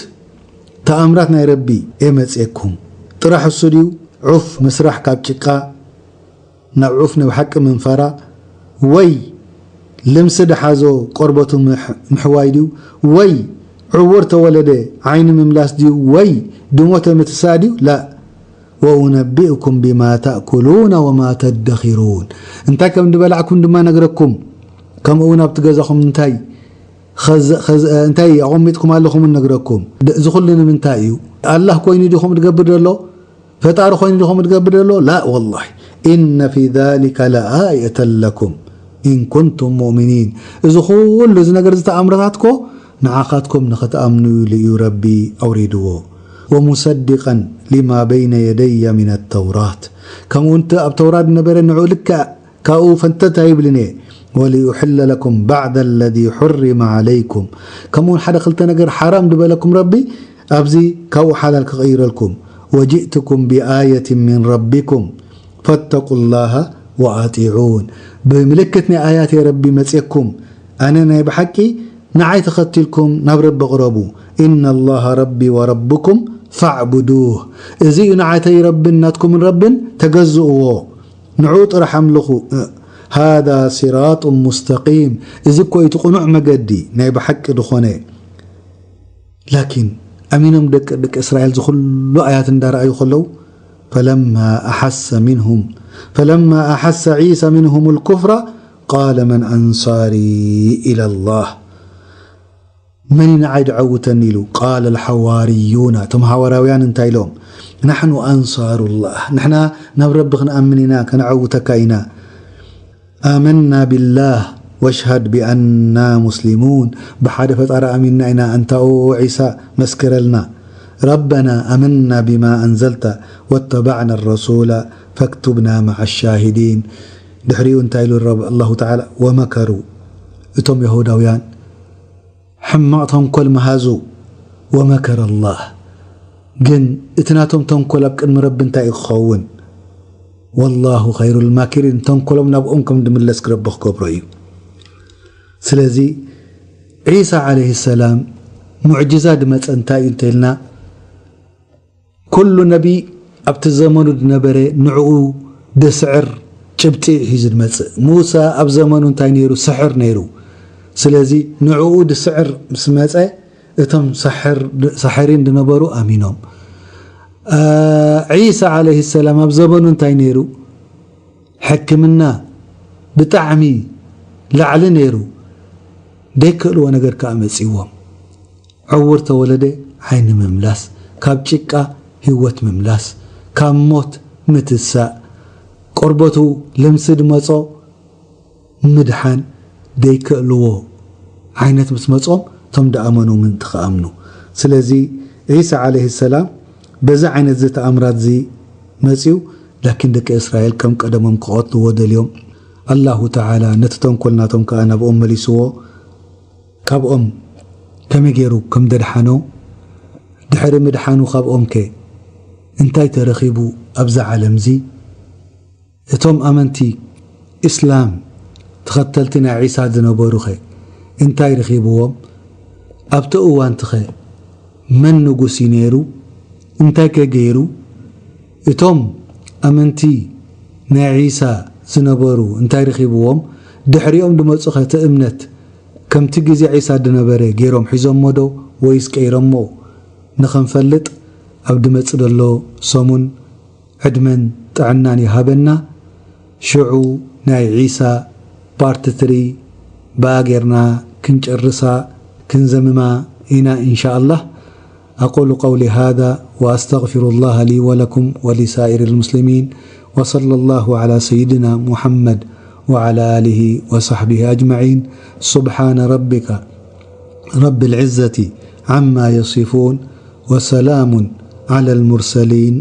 ተኣምራት ናይ ረቢ እየ መፅኤኩም ጥራሕ እሱ ድዩ ዑፍ ምስራሕ ካብ ጭቃ ናብ ዑፍ ናብ ሓቂ ምንፋራ ወይ ልምሲ ድሓዞ ቆርበቱ ምሕዋይ ድዩ ወይ ዕውር ተወለደ ዓይኒ ምምላስ ድዩ ወይ ድሞተ ምትሳእ ድዩ ላ وأنبئكم بما تأكلون وما تدخرون እንታይ ከም ዝበላዕኩም ድማ ነግረኩም ከምኡ እውን ኣብቲ ገዛኹም እንታይ እንታይ ኣቐሚጥኩም ኣለኹም ነግረኩም እዚ ኩሉ ንምንታይ እዩ ኣላህ ኮይኑ ዲኹም ትገብር ዘሎ ፈጣሪ ኮይኑ ዲኹም ትገብር ዘሎ ላ ወላሂ إن في ذلك لآية لكم إن كنتم مؤمنين እዚ ኩሉ እዚ ነገር ዝተኣምረታትኮ ንዓኻትኩም ንኽትኣምኑ ኢሉ እዩ ረቢ ኣውሪድዎ ومصدقا لما بين يدي من التوراة. ከምኡ እቲ ኣብ ተውራት ዝነበረ ንዑ ልክዕ ካብኡ ፈንተት ኣይብልን እየ። ولأحل لكم بعض الذي حرم عليكم. ከምኡ ሓደ ክልተ ነገር ሓራም ዝበለኩም ረቢ ኣብዚ ካብኡ ሓላል ክቕይረልኩም። وجئتكم بآية من ربكم فاتقوا الله وأطيعون. ብምልክት ናይ ኣያት ረቢ መፅየኩም ኣነ ናይ ብሓቂ ንዓይ ተኸትልኩም ናብ ረቢ ቅረቡ። إن الله ربي وربكم فاعبدوه. እዚ እዩ ንዓተይ ረብን ናትኩምን ረብን ተገዝእዎ። ንዑ ጥራሕ ኣምልኹ። هذا صراط مستقيم. እዚ እኮ እዩ እቲ ቅኑዕ መገዲ ናይ ብሓቂ ዝኾነ። ላኪን ኣሚኖም ደቂ ደቂ እስራኤል ዝኹሉ ኣያት እንዳረኣዩ ከለዉ فلما أحس منهم فلما أحس عيسى منهم الكفر قال من أنصاري إلى الله. መን እዩ ንዓይ ድዐውተኒ ኢሉ። قال الحواريون፣ እቶም ሃዋርያውያን እንታይ ኢሎም? نحن أنصار الله፣ ንሕና ናብ ረቢ ክንኣምን ኢና፣ ከነዐውተካ ኢና። آمنا بالله واشهد بأننا مسلمون، ብሓደ ፈጣሪ ኣሚንና ኢና፣ ኣንታ ኦ ዒሳ መስክረልና። ربنا آمنا بما أنزلت واتبعنا الرسول فاكتبنا مع الشاهدين። ድሕሪኡ እንታይ ኢሉ ረብ-፣ ኣላሁ ተዓላ? ومكروا، እቶም የሁዳውያን ሕማቕ ተንኮል መሃዙ። ومكر الله، ግን እቲ ናቶም ተንኮል ኣብ ቅድሚ ረቢ እንታይ እዩ ክኸውን? والله خير الماكرين፣ ተንኮሎም ናብኦም ከም ድምለስ ክረቢ ክገብሮ እዩ። ስለዚ ዒሳ ዓለይሂ ሰላም ሙዕጅዛ ድመፀ እንታይ እዩ እንተኢልና፣ ኩሉ ነቢ ኣብቲ ዘመኑ ድነበረ ንዕኡ ድስዕር ጭብጢ እዩ ሒዙ ድመፅእ። ሙሳ ኣብ ዘመኑ እንታይ ነይሩ? ስሕር ነይሩ። ስለዚ ንዕኡ ድስዕር ምስ መፀ እቶም ሳሕር-፣ ሳሕሪን ድነበሩ ኣሚኖም። አ፣ ዒሳ ዓለይሂ ሰላም ኣብ ዘመኑ እንታይ ነይሩ? ሕክምና ብጣዕሚ ላዕሊ ነይሩ። ደይክእልዎ ነገር ከኣ መጺዎም። ዕውር ተወለደ ዓይኒ ምምላስ፣ ካብ ጭቃ ህይወት ምምላስ፣ ካብ ሞት ምትሳእ፣ ቆርበቱ ልምሲ ድመጾ ምድሓን ደይክእልዎ ዓይነት ምስ መጾም፣ እቶም ድኣመኑ ምእንቲ ክኣምኑ። ስለዚ ዒሳ ዓለይሂ ሰላም በዚ ዓይነት እዚ ተኣምራት እዚ መጽዩ፣ ላኪን ደቂ እስራኤል ከም ቀደሞም ክቐትልዎ ደልዮም። ኣላሁ ተዓላ ነቲ ተንኮል ናቶም ከኣ ናብኦም መሊስዎ። ካብኦም ከመይ ገይሩ ከም ደድሓኖ፣ ድሕሪ ምድሓኑ ካብኦም ከ እንታይ ተረኺቡ ኣብዛ ዓለም እዚ? እቶም ኣመንቲ ኢስላም ተኸተልቲ ናይ ዒሳ ዝነበሩኸ እንታይ ረኺብዎም? ኣብቲ እዋንትኸ መን ንጉስ እዩ ነይሩ? እንታይ ከ ገይሩ? እቶም ኣመንቲ ናይ ዒሳ ዝነበሩ እንታይ ረኺብዎም? ድሕሪኦም ድመጹኸ እቲ እምነት ከምቲ ግዜ ዒሳ ድነበረ ገይሮም ሒዞሞ ዶ ወይስ ቀይሮሞ? ንኸንፈልጥ ኣብ ድመጽእ ዘሎ ሰሙን ዕድመን ጥዕናን ይሃበና። ሽዑ ናይ ዒሳ ፓርት ትሪ ብኣ ጌርና ክንጨርሳ ክንዘምማ ኢና ኢንሻኣላህ። أقول قولي هذا وأستغفر الله لي ولكم ولسائر المسلمين، وصلى الله على سيدنا محمد وعلى آله وصحبه أجمعين. سبحان ربك رب العزة عما يصفون، وسلام على المرسلين.